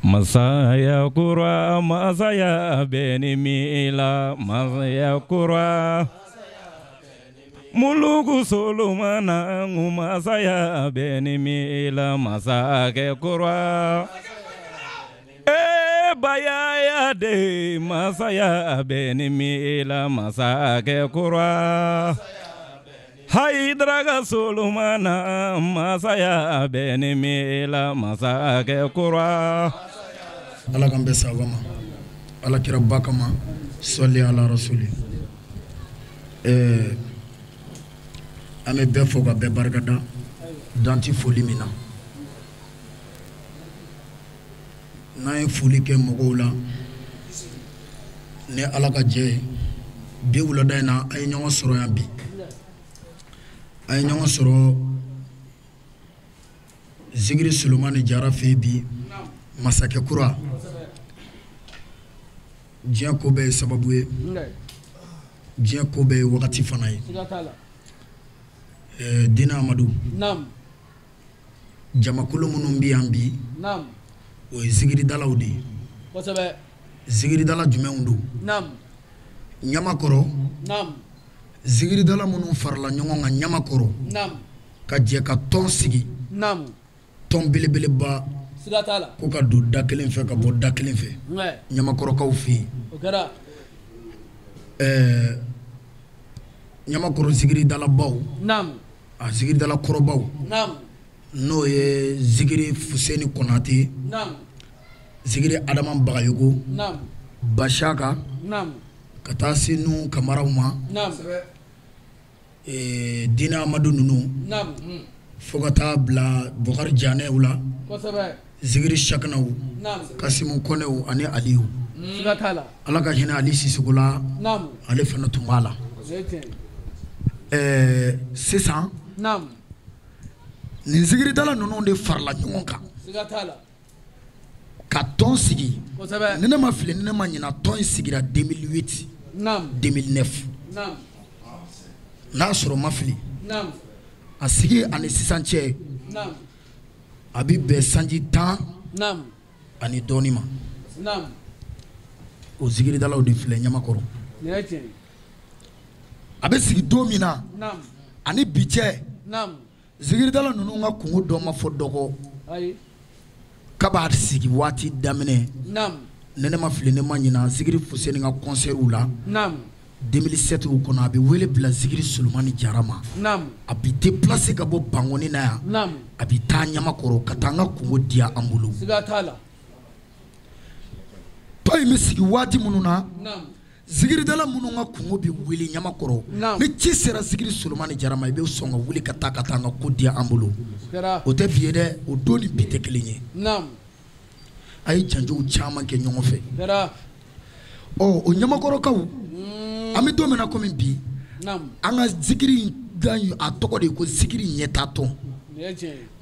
Masaya kura, masaya beni mila, masaya kura. Muluku solomana, masaya beni mila, masake kura. E bayaya de, masaya beni mila, masake kura. Haidraga solomana, masaya beni mila, masake kura. Ala kan bɛ sababa ma, Ala kira ba kama, sɔli ala rasuli. An bɛ bɛɛ fo ka bɛɛ barikada dan tɛ foli min na. N'an ye foli kɛ mɔgɔw la ni Ala ka jɛ ye, bi wulada in na an ye ɲɔgɔn sɔrɔ yan bi. An ye ɲɔgɔn sɔrɔ Zigiri Solomani Jara fɛ yen bi, masakɛ kura. Diɲɛ ko bɛɛ ye sababu ye, diɲɛ ko bɛɛ ye wagati fana ye. Dina Amadu, jamakulu minnu bɛ yan bi, o ye zigiridalaw de ye. Zigiridala jumɛnw don? Ɲamakɔrɔ, zigiridala minnu farala ɲɔgɔn kan Ɲamakɔrɔ ka jɛ ka tɔn sigi, tɔn belebeleba, ko ka don da kelen fɛ ka bɔ da kelen fɛ Ɲamakɔrɔkaw fɛ yen. Ɲamakɔrɔ zigiridalabaw, a zigiridala kɔrɔbaw, n'o ye Zigiri Fuseni Konate, Zigiri Adama Bagayogo, Bashaka, ka taa se Nuhu Kamaraw ma, Dina Amadu ninnu, fo ka taa bila Bukari Janɛw la, Zigiri Sakinaw, Kasimu Kɔnɛw ani Aliyu. Ala ka hinɛ Ali Sisoko la, ale fana tun b'a la. Sisan nin zigiridala ninnu de farala ɲɔgɔn kan ka tɔn sigi. Ni ne ma fili, ni ne ma ɲina, tɔn in sigira 2008 2009, n'a sɔrɔ ma fili. A sigi ani sisan cɛ, a bɛ bɛn sanji 10 ani dɔɔnin ma. O zigiridalaw de filɛ Ɲamakɔrɔ. A bɛ sigi don min na ani bi cɛ, zigiridala ninnu ka kungo dɔ ma fɔ dɔgɔ. Kaba sigi waati daminɛ, ni ne ma fili, ne ma ɲina, Zigiri Fuseni ka concert la 2007 kɔnɔ, a bɛ wele bila Zigiri Solomani Jara ma. A bɛ déplacer ka bɔ Bankoni na yan, a bɛ taa Ɲamakɔrɔ ka taa an ka kungo diya an bolo. Tɔn in bɛ sigi waati minnu na, zigiridala minnu ka kungo bɛ wuli Ɲamakɔrɔ, ni ci sera Zigiri Solomani Jara ma, i bɛ sɔn ka wuli ka taa an ka ko diya an bolo. O tɛ bi ye dɛ, o don ni bi tɛ kelen ye. A ye janjow caman kɛ ɲɔgɔn fɛ. Ɔ, o Ɲamakɔrɔkaw, an bɛ don min na komi bi, an ka zigiri a tɔgɔ de ye ko Zigiri ɲɛta tɔn.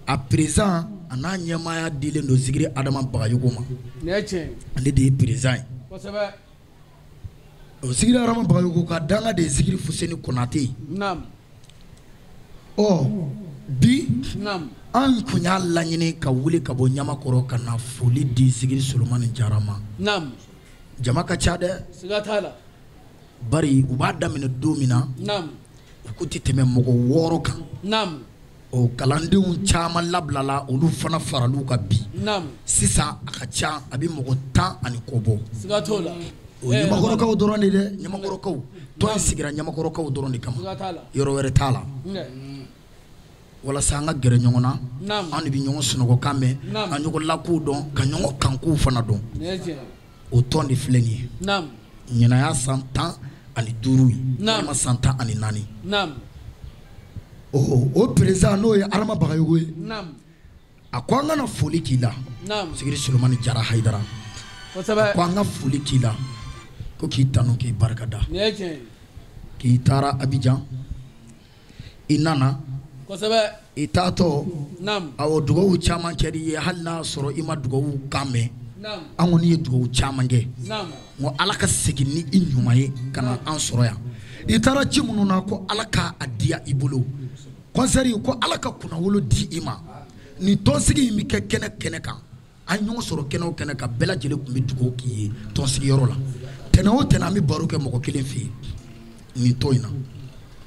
A président a n'a ɲɛmaaya dilen don Zigiri Adama Bagayogo ma, ale de ye président ye. O Zigiri Adama Bagayogo ka danga de ye Zigiri Fuseni Konate ye. Ɔ bi an kun y'a laɲini ka wuli ka bɔ Ɲamakɔrɔ ka na foli di Zigiri Solomani Jara ma. Jama ka ca dɛ, bari u b'a daminɛ don min na, u ko tɛ tɛmɛ mɔgɔ 6 kan. O kalandenw caman labilala, olu fana faral'u kan bi. Sisan a ka ca, a bɛ mɔgɔ 10 ani kɔ bɔ. O Ɲamakɔrɔkaw dɔrɔn de dɛ, Ɲamakɔrɔkaw. Tɔn in sigira Ɲamakɔrɔkaw dɔrɔn de kama, yɔrɔ wɛrɛ t'a la. Walasa an ka gɛrɛ ɲɔgɔn na, an de bɛ ɲɔgɔn sunɔgɔkan mɛn, an ɲɔgɔn lakow dɔn, ka ɲɔgɔn kankow fana dɔn. O tɔn de filɛ nin ye. Ɲinan y'a san 15 ye, walima san 14. O président n'o ye Adama Bagayogo ye, a ko an kana foli k'i la, Zigiri Solomani Jara Hayidara. A ko an ka foli k'i la, ko k'i tanu k'i barika da, k'i taara Abidjan, i nana, i taatɔ, awɔ, dugawu caman kɛr'i ye, hali n'a sɔrɔ i ma dugawu kan mɛn, an kɔni ye dugawu caman kɛ. N ko Ala ka segin ni i ɲuman ye ka na an sɔrɔ yan. I taara ci minnu na ko Ala k'a diya i bolo. Concert ko Ala ka kunnawolo di i ma. Nin tɔnsigi in bɛ kɛ kɛnɛ kɛnɛ kan. An ɲɔgɔn sɔrɔ kɛnɛ o kɛnɛ kan, bɛɛ lajɛlen tun bɛ dugawu k'i ye tɔnsigiyɔrɔ la. Tɛnɛn o tɛnɛn an bɛ baro kɛ mɔgɔ kelen fɛ yen nin tɔn in na.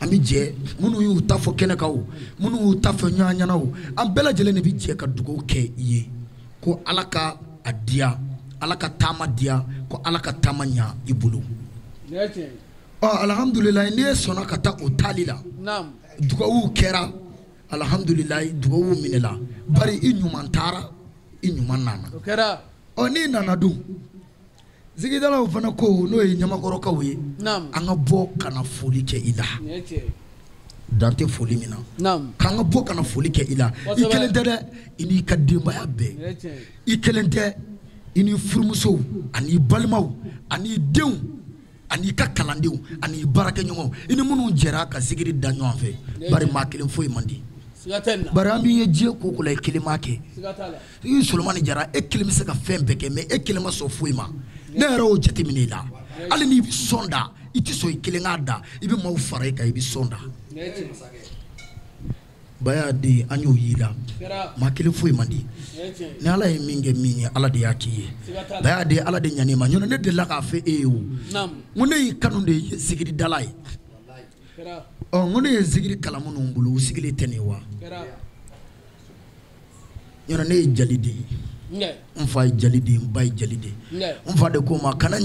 An bɛ jɛ minnu y'u ta fɔ kɛnɛ kan o, minnu y'u ta fɔ ɲɔgɔn ɲɛna o, an bɛɛ lajɛlen de bɛ jɛ ka dugawu kɛ i ye ko Ala ka a diya, Ala ka taama diya, ko Ala ka taama ɲa i bolo. Ɔ alhamdulilayi, n'i sɔnna ka taa o taali la, dugawu kɛra, alhamdulilayi, dugawu minɛla, bari i ɲuman taara, i ɲuman nana. Ɔ n'i nana dun, zigidalaw fana ko n'o ye ɲamakɔrɔkaw ye, an ka bɔ ka na foli kɛ i la. Dan tɛ foli min na, k'an ka bɔ ka na foli kɛ i la. I kelen tɛ dɛ, i n'i ka denbaya bɛɛ. I kelen tɛ, i n'i furumusow an'i balimaw an'i denw an'i ka kalandenw an'i baarakɛɲɔgɔnw, i ni minnu jɛra ka zigiri da ɲɔgɔn fɛ, bari maa kelen foyi man di. Bari an b'i ye diɲɛ ko ko la, i kelen m'a kɛ. I Solomani Jara, e kelen bɛ se ka fɛn bɛɛ kɛ, mais e kelen ma sɔn foyi ma. Ne yɛrɛ y'o jateminɛ i la. Hali n'i bɛ sɔn da, i tɛ sɔn i kelen k'a da, i bɛ maaw fara i kan, i bɛ sɔn da. Baya den, an y'o y'i la. Maa kelen foyi man di. Ni Ala ye min kɛ min ye, Ala de y'a k'i ye. Baya den, Ala de ɲan'i ma. Ɲɔnɔ ne delila k'a fɔ e ye o. N ko ne y'i kanu de ye zikiridala ye. Ɔ n ko ne ye zikiri kalan minnu bolo, u sigilen tɛ nin ye wa? Ɲɔnɔ ne ye jali de ye. N fa ye jali de ye, n ba ye jali de ye. N fa de ko n ma kana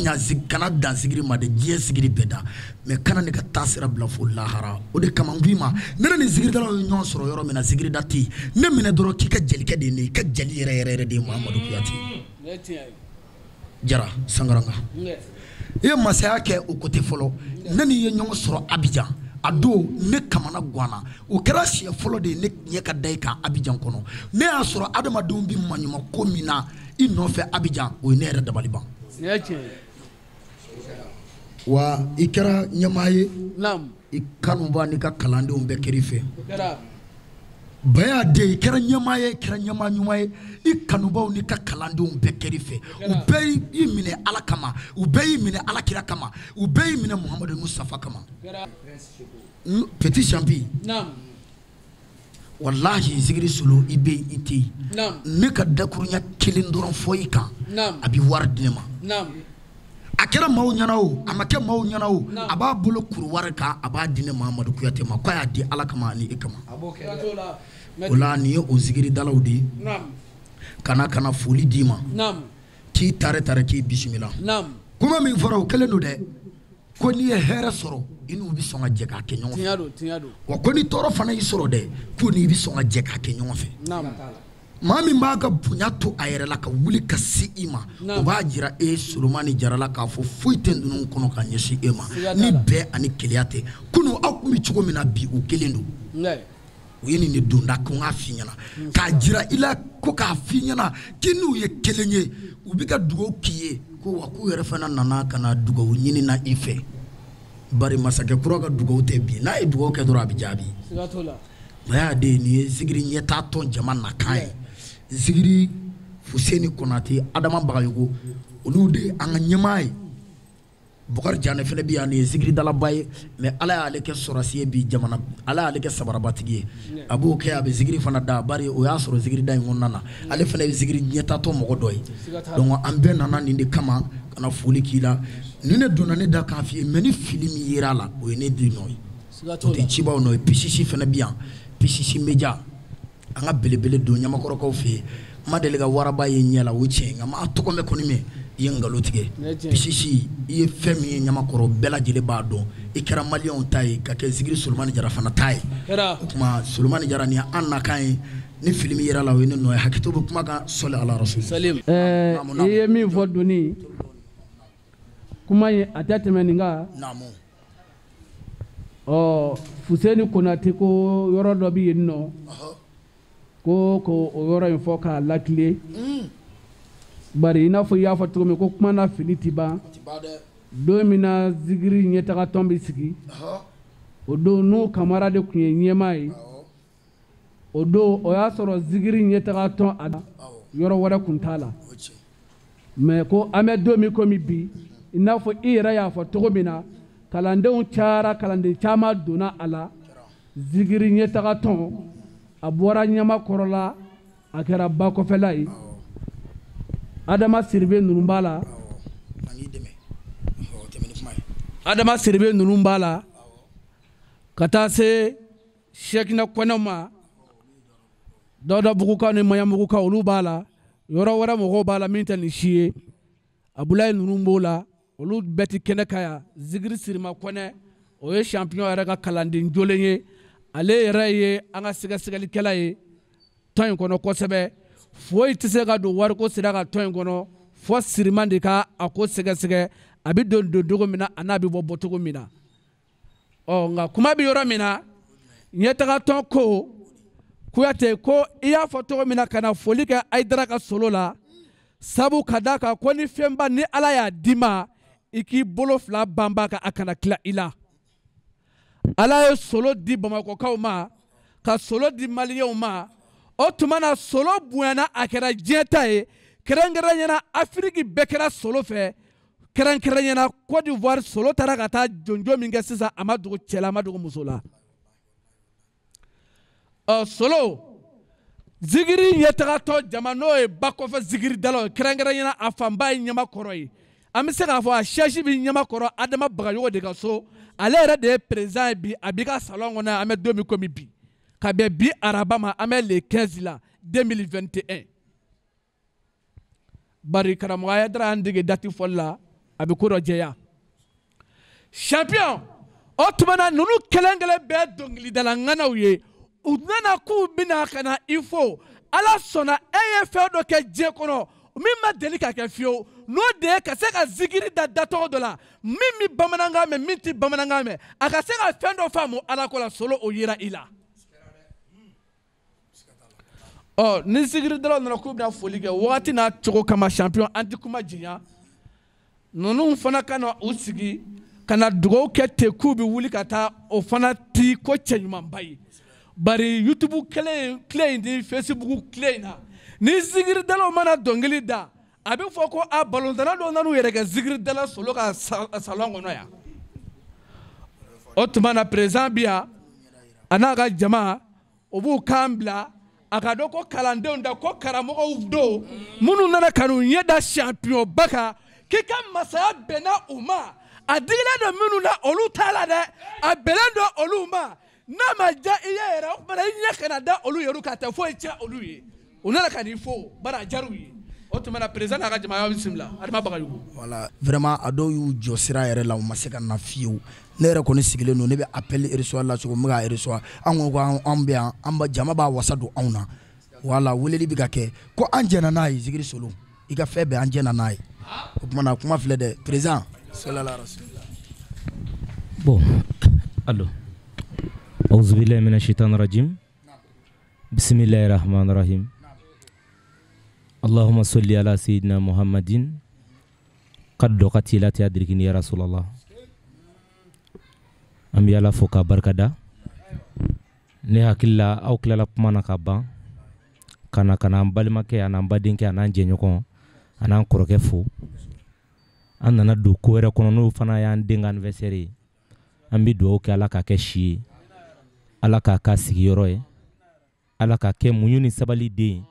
kana dan sigiri ma dɛ, diɲɛ sigiri bɛɛ da, mais kana ne ka taa sira bila fo lahara. O de kama n k'i ma, ne ni zikiridalaw ye ɲɔgɔn sɔrɔ yɔrɔ min na, zikirida tɛ yen. Ne minɛ dɔrɔn k'i ka jelikɛ de ye ne ye, i ka jali yɛrɛ yɛrɛ yɛrɛ de ye Mahamadu Kuyate. Jara Sankaranka, i ye masaya kɛ o côté fɔlɔ. Ne n'i ye ɲɔgɔn sɔrɔ Abidjan, a don ne kamana ganna. O kɛra siɲɛ fɔlɔ de ye ne ɲɛ ka da i kan Abidjan kɔnɔ. Ne y'a sɔrɔ adamadenw bɛ maɲuman ko min na i nɔfɛ Abidjan, o ye ne yɛrɛ dabali ban. Wa i kɛra ɲɛmaa ye, i kanuba n'i ka kalandenw bɛɛ kɛr'i fɛ. Baya den, i kɛra ɲɛmaa ye, i kɛra ɲɛmaa ɲuman ye, i kanubaw n'i ka kalandenw bɛɛ kɛr'i fɛ. U bɛɛ y'i minɛ Ala kama, u bɛɛ y'i minɛ Ala kira kama, u bɛɛ y'i minɛ Muhamadu Mustafa kama. Petit champi, walahi zikiri solo, i bɛ i tɛ yen. Ne ka dakurunya kelen dɔrɔn fɔ i kan, a bɛ wari di ne ma. A kɛra maaw ɲɛna o, a ma kɛ maaw ɲɛna o, a b'a bolo kuru wari kan, a b'a di ne Mahamadu Kuyate ma, k'a y'a di Ala kama ani e kama. O la nin ye o zikiridalaw de ye. Kana foli d'i ma, k'i tare tare, k'i bisimila. Kuma min fɔra o kelen don dɛ, ko n'i ye hɛrɛ sɔrɔ i n'u bɛ sɔn ka jɛ k'a kɛ ɲɔgɔn fɛ. Wa ko ni tɔɔrɔ fana y'i sɔrɔ dɛ, k'u n'i bɛ sɔn ka jɛ k'a kɛ ɲɔgɔn fɛ. Maa min b'a ka bonya to a yɛrɛ la ka wuli ka se i ma, o b'a jira e Solomani Jara la k'a fɔ foyi tɛ ninnu kɔnɔ ka ɲɛsin e ma ni bɛn ani keleya tɛ. Kunun aw tun bɛ cogo min na bi, o kelen don. U ye nin de donda ko n k'a f'i ɲɛna, k'a jira i la ko k'a f'i ɲɛna k'i n'u ye kelen ye, u bɛ ka dugawu k'i ye ko wa k'u yɛrɛ fana nana ka na dugawu ɲini na i fɛ. Bari masakɛ kura ka dugawu tɛ bi, n'a ye dugawu kɛ dɔrɔn a bɛ jaabi. Baya den, nin ye zikiri ɲɛtaa tɔn jama nakan ye. Zikiri Fuseni Konate, Adama Bagayogo, olu de an ka ɲɛmaa ye. Bukari Janɛ fana bɛ yan, nin ye zikiridalaba ye, mais Ala y'ale kɛ sɔrɔsi ye bi jamana, Ala y'ale kɛ sabarabatigi ye. A b'o kɛ, a bɛ zikiri fana da, bari o y'a sɔrɔ zikirida in kɔnɔna na, ale fana ye zikiri ɲɛtaatɔ mɔgɔ dɔ ye. Donc an bɛɛ nana nin de kama ka na foli k'i la. Nin de donna ne da k'a f'i ye, mais ni fili min yera a la, o ye ne den nɔ ye, o tɛ cibaw nɔ ye. Pisisi fana bɛ yan, Pisisi Media, an ka belebele don ɲamakɔrɔkaw fɛ yen. N ma deli ka waraba ye ɲɛ la, o tiɲɛ, nka maa tɔgɔ mɛn kɔni mɛn, i ye nkalon tigɛ. Pisisi, i ye fɛn min ye ɲamakɔrɔ, bɛɛ lajɛlen b'a dɔn. I kɛra maliyɛnw ta ye ka kɛ zikiri Solomani Jara fana ta ye. O tuma Solomani Jara, nin ye an nakan ye. Ni fili min yera la, o ye ne nɔ ye. Hakɛto bɛ kuma kan, sɔli ala rasul. I ye min fɔ doni kuma in, a tɛ tɛmɛ nin kan. Ɔ Fuseni Konate ko yɔrɔ dɔ bɛ yen nɔ, ko ko o yɔrɔ in fɔ k'a lakile. Bari i n'a fɔ i y'a fɔ cogo min ko kuma na fili ti ban. Don min na zikiri ɲɛtaga tɔn bɛ sigi, o don n'o Kamara de tun ye ɲɛmaa ye. O don o y'a sɔrɔ zikiri ɲɛtaga tɔn a yɔrɔ wɛrɛ tun t'a la. Mais ko an bɛ don min komi bi, I n'a fɔ i yɛrɛ y'a fɔ cogo min na, kalandenw cayara, kalanden caman donna a la. Zikiri ɲɛtaga tɔn a bɔra Ɲamakɔrɔ la, a kɛra bakɔfɛla ye. Adama Siribe ninnu b'a la, Adama Siribe ninnu b'a la, ka taa se Sɛkina Kɔnɛ ma, Dawudabugukaw ni Maɲanbugukaw olu b'a la, yɔrɔ wɛrɛ mɔgɔw b'a la min tɛ nin si ye. Abulayi ninnu b'o la, olu bɛɛ ti kɛnɛ kan yan. Zikiri Sirima Kɔnɛ, o ye champion yɛrɛ ka kalanden jolen ye, ale yɛrɛ ye an ka sɛgɛsɛgɛlikɛla ye tɔn in kɔnɔ kosɛbɛ. Foyi tɛ se ka don wariko sira ka tɔn in kɔnɔ fɔ Siriman de ka a ko sɛgɛsɛgɛ, a bɛ don cogo min na a n'a bɛ bɔ cogo min na. Ɔ nka kuma bɛ yɔrɔ min na, ɲɛtagatɔn ko Kuyate ko i y'a fɔ cogo min na ka na foli kɛ Hayidara ka solo la, sabu ka d'a kan ko ni fɛnba ni Ala y'a d'i ma, i k'i bolo fila banba kan, a kana tila i la. Ala ye solo di Bamakɔkaw ma, ka solo di Maliyɛnw ma. O tuma na solo bonyana, a kɛra diɲɛ ta ye, kɛrɛnkɛrɛnyana Afiriki bɛɛ kɛra solo fɛ, kɛrɛnkɛrɛnyana Côte d'Ivoire solo taara ka taa jonjo min kɛ sisan, a ma dogo cɛ la, a ma dogo muso la. Ɔ solo zikiri ɲɛtagatɔ jama, n'o ye bakɔfɛ zikiridalaw ye, kɛrɛnkɛrɛnyana a fanba ye Ɲamakɔrɔ ye. An bɛ se k'a fɔ a siège bɛ Ɲamakɔrɔ Adama Bagayogo de ka so, ale yɛrɛ de ye président ye bi, a b'i ka salon kɔnɔ. An bɛ don min komi bi, ka bɛn bi araba ma, an bɛ le 15 la 2021. Bari karamɔgɔ Hayidara y'an dege date fɔli la, a bɛ ko dɔ jɛya. Champion, o tuma na ninnu kelen kelen bɛɛ dɔnkilidala ŋanaw ye, u nana k'u bɛna ka na i fo. Ala sɔnna e ye fɛn dɔ kɛ diɲɛ kɔnɔ min ma deli ka kɛ fiyewu, n'o de ye ka se ka zikiri da datɔgɔ dɔ la min bɛ bamanankan mɛn, min tɛ bamanankan mɛn, a ka se ka fɛn dɔ faamu Ala ko la. Solo o yera i la. Ɔ ni zikiridalaw nana k'u bɛna foli kɛ wagati n'a cogo kama, champion an tɛ kuma janya, ninnu fana ka na u sigi ka na dugawu kɛ ten k'u bɛ wuli ka taa, o fana ti ko cɛɲumanba ye. Bari YouTube kelen tile in ni Facebook tile in na, ni zikiridalaw mana dɔnkili da, a bɛ fɔ ko a balontanna dɔw nan'u yɛrɛ kɛ zikiridala solo ka salon kɔnɔ yan. O tuma na président bi yan, a n'a ka jama, o b'u kan bila a ka dɔn ko kalandenw da ko karamɔgɔw don minnu nana ka n'u ɲɛ da champion ba kan, k'i ka masaya bɛnna u ma. A digilen don minnu na olu t'a la dɛ, a bɛnnen don olu ma. N'a ma diya i ye yɛrɛ, o tuma na i ɲɛ kana da olu yɛrɛ kan, a tɛ foyi tiɲɛ olu ye. U nana ka n'i fo, bari a diyara u ye. O tuma na président n'a ka jama, y'aw bisimila Adama Bagayogo. Voilà, vraiment a dɔw y'u jɔ sira yɛrɛ la, u ma se ka na fiyewu. Ne yɛrɛ kɔni sigilen don, ne bɛ appel recevoir la cogo min, n bɛ k'a recevoir. An ko an bɛ yan, an ba jama b'a wasa don anw na. Voilà, weleli bɛ ka kɛ ko an jɛnna n'a ye. Zikiri solo, i ka fɛn bɛɛ an jɛnna n'a ye. O tuma na kuma filɛ dɛ, président. Sallallahu alaihi wasallam. Bon, allo. أعوذ بالله من الشيطان الرجيم. بسم الله الرحمن الرحيم. اللهم صل على سيدنا محمد قد قتلت أدركني يا رسول الله. An bɛ Ala fo k'a barikada. Ne hakili la aw tilala kuma na ka ban ka na an balimakɛ an'an badenkɛ an'an jɛɲɔgɔn an'an kɔrɔkɛ fo. An nana don ko wɛrɛ kɔnɔ, n'o fana y'an den ka anniversaire ye. An bɛ dugawu kɛ Ala k'a kɛ si ye, Ala k'a k'a sigiyɔrɔ ye, Ala k'a kɛ muɲu ni sabali den ye,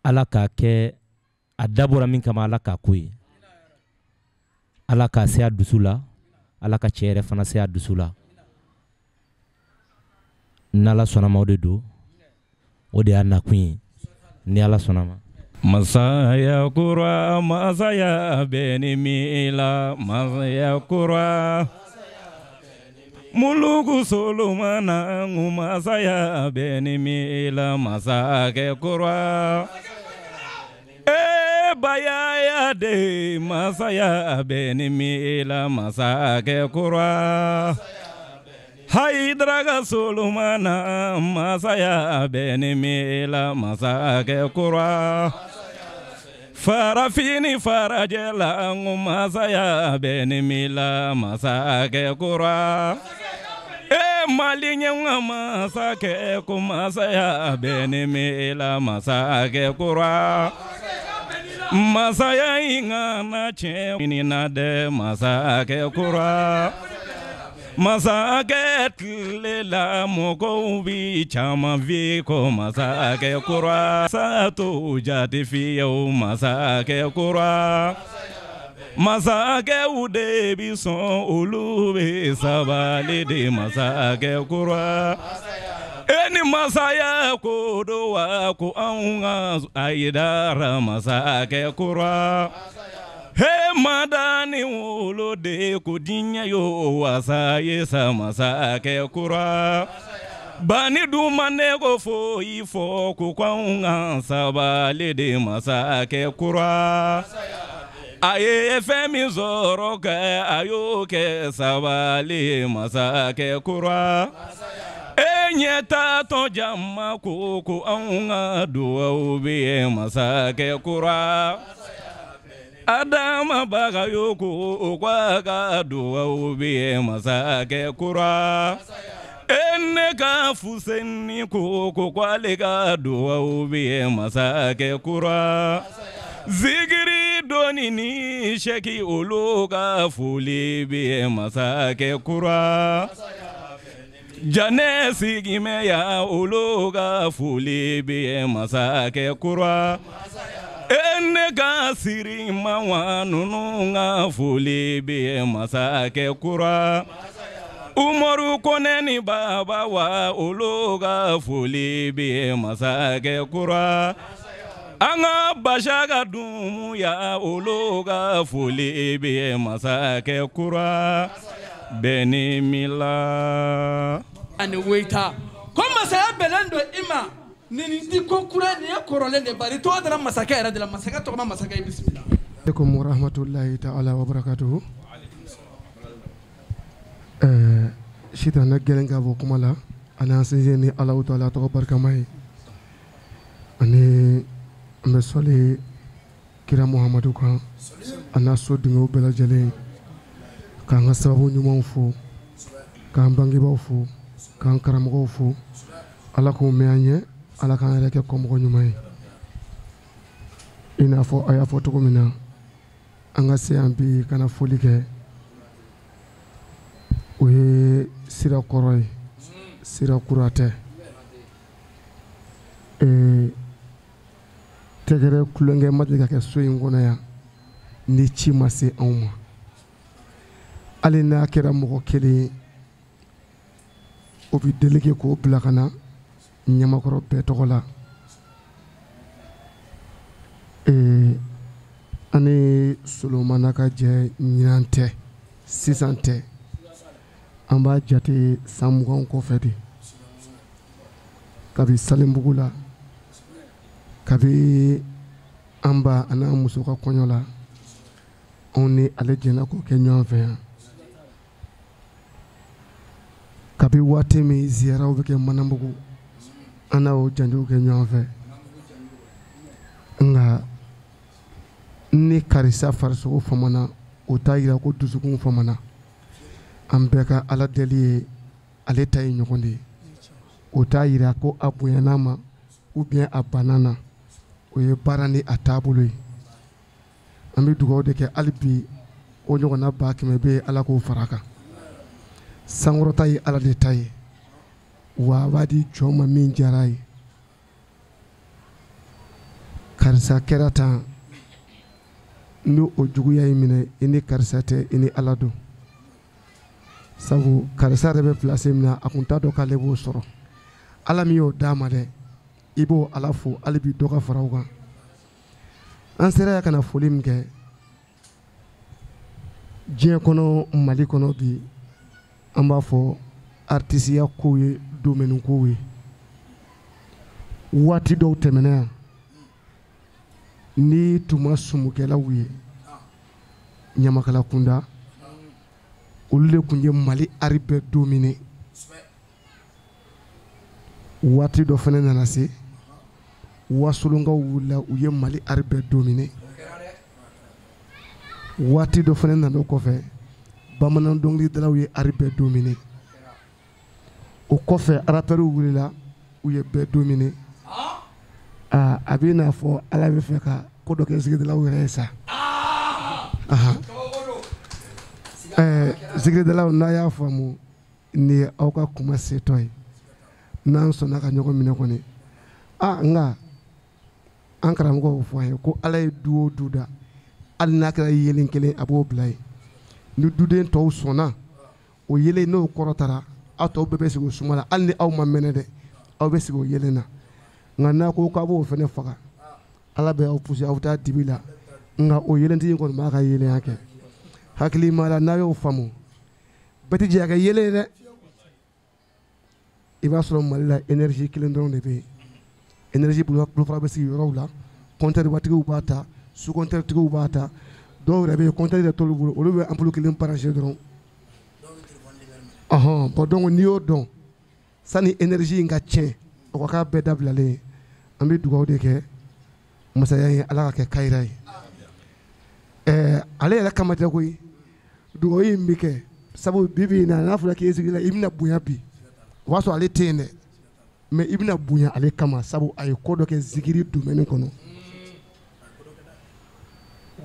Ala k'a kɛ a dabɔra min kama, Ala k'a ko ye, Ala k'a se a dusu la, Ala ka cɛ yɛrɛ fana se a dusu la. N'Ala sɔnna ma, o de don, o de y'a nakun ye, ni Ala sɔnna ma. Masaya kura, masaya bɛ ni min la, masaya kura. Muluku Solomana, masaya bɛ ni min la, masakɛ kura. E bayaya de, masaya bɛ ni min la, masakɛ kura. Hayidara ka Solomana, masaya bɛ ni min la, masakɛ kura. Farafin farajɛ la, masaya bɛ ni min la, masakɛ kura. E Mali ɲɛnga masakɛ ko masaya bɛ ni min la, masakɛ kura. Masaya in kana tiɲɛ ɲinina dɛ masakɛ kura masakɛ tile la mɔgɔw bi caman fi ko masakɛ kura sato jate fiyew masakɛ kura masakɛw de bi sɔn olu bɛ sabali de masakɛ kura e ni masaya ko do wa ko anw ka Ayidara masakɛ kura he madani wolo de ko diɲɛ yo wasa ye sa masakɛ kura bani duma ne ko foyi fɔ ko k'anw ka sabali de masakɛ kura a ye fɛn min sɔrɔ kɛ a y'o kɛ sabali masakɛ kura e ɲɛ t'a tɔ jama ko ko anw ka duwawu bɛ ye masakɛ kura Adama Bagayoko o k'a ka duwawu bɛ ye masakɛ kura e ne ka Fuseni ko ko k'ale ka duwawu bɛ ye masakɛ kura zikiri dɔɔni ni sɛki olu ka foli bɛ ye masakɛ kura Janɛ sigimɛ ya olu ka foli bɛ ye masakɛ kura e ne ka siri ma wa ninnu ka foli bɛ ye masakɛ kura Umaru Kɔnɛ ni Baba wa olu ka foli bɛ ye masakɛ kura an ka Basa Dumuya olu ka foli bɛ ye masakɛ kura bɛɛ ni mi la. Ani Weyita ko masaya bɛnnen don i ma nin di ko kura nin ye kɔrɔlen de bari tɔgɔ dara masakɛ yɛrɛ de la masakɛ tɔgɔ ma masakɛ ye bisimila. Aleykum wa rahmatulahi ta'ala wa barakatuhu. Sitanɛ gɛlɛn ka bɔ kuma la ani an sinsin ni Alahu taala tɔgɔ barikama ye ani an bɛ sɔli kira Muhamadu kan a n'a so dungew bɛɛ lajɛlen k'an ka sababu ɲumanw fo k'an bangebaaw fo k'an karamɔgɔw fo Ala k'o mɛn an ɲɛ Ala k'an yɛrɛ kɛ kɔmɔgɔ ɲuman ye i n'a fɔ a y'a fɔ cogo min na an ka se yan bi ka na foli kɛ o ye sira kɔrɔ ye sira kura tɛ tɛgɛrɛ kulonkɛ ma deli ka kɛ so in kɔnɔ yan ni ci ma se anw ma hali n'a kɛra mɔgɔ kelen ye o bɛ délégué k'o bila ka na ɲamakɔrɔ bɛɛ tɔgɔ la an ni Solomana ka jɛ ɲinan tɛ sisan tɛ an b'a jate san 20 kɔfɛ de kabi Salenbugu la kabi an ba a n'an muso ka kɔɲɔ la anw ni ale jɛnna k'o kɛ ɲɔgɔn fɛ yan kabi waati min ziyaraw bɛ kɛ Manabugu an n'a o janjow kɛ ɲɔgɔn fɛ nka ni karisa farisogo famana o t'a yira ko dusukun famana an bɛɛ ka Ala deli ye ale ta ye ɲɔgɔn de ye o t'a yira ko a bonyana ma ou bien a banna na o ye baara ni a taabolo ye an bɛ dugawu de kɛ hali bi o ɲɔgɔnna 100,000 bɛ yen Ala k'o fara a kan sankɔrɔta ye Ala de ta ye wa a b'a di jɔn ma min diyara a ye karisa kɛra tan ni o juguya y'i minɛ i ni karisa tɛ i ni Ala don sabu karisa yɛrɛ bɛ place min na a kun t'a dɔn k'ale b'o sɔrɔ Ala min y'o d'a ma dɛ i b'o Ala fo hali bi dɔ ka fara o kan an sera yan ka na foli min kɛ diɲɛ kɔnɔ Mali kɔnɔ bi an b'a fɔ artisiya kow ye domaine kow ye waati dɔw tɛmɛna yan ni tun ma sumukɛlaw ye ɲamakala kunda olu de tun ye Mali ari bɛɛ dominer waati dɔ fana nana se wasolonkaw wulila u ye Mali ari bɛɛ dominer waati dɔ fana nana o kɔfɛ bamanan dɔnkilidalaw ye ari bɛɛ dominer o kɔfɛ rapɛriw wulila u ye bɛɛ dominer a bɛ n'a fɔ Ala bɛ fɛ ka ko dɔ kɛ zikiridalaw yɛrɛ ye sa. Zikiridalaw n'a y'a faamu nin ye aw ka kuma setɔ ye n'an sɔnna ka ɲɔgɔn minɛ kɔni nka an karamɔgɔw fɔ an ye ko Ala ye du o du da hali n'a kɛra yelen kelen a b'o bila yen ni duden tɔw sɔnna o yelen n'o kɔrɔtara aw tɔw bɛɛ bɛ sigi o suma la hali ni aw ma mɛnɛ dɛ aw bɛ sigi o yelen na nka n'a ko k'a b'o fana faga Ala bɛ aw poussé aw bɛ taa dibi la nka o yelentigi in kɔni b'a ka yelenya kɛ hakili ma la n'a y'o faamu bɛɛ tɛ jɛ a kɛ yelen ye dɛ i b'a sɔrɔ Mali la énergie kelen dɔrɔn de bɛ yen énergie bolofara bɛ sigi yɔrɔw la compteur batigiw b'a ta sous compteur tigiw b'a ta dɔw yɛrɛ bɛ yen compteur yɛrɛ t'olu bolo olu bɛ ampoule kelen branché dɔrɔn bon donc n'i y'o dɔn sani énergie in ka tiɲɛ o ka k'a bɛɛ dabilalen ye an bɛ dugawu de kɛ masaya ye Ala ka kɛ kayira ye ale yɛrɛ kama tɛ koyi dugawu in bɛ kɛ sabu bi bi in na n'a fɔra k'e sigi la i bɛna bonya bi o b'a sɔrɔ ale tɛ yen dɛ mais i bɛna bonya ale kama sabu a ye ko dɔ kɛ zikiri domaine kɔnɔ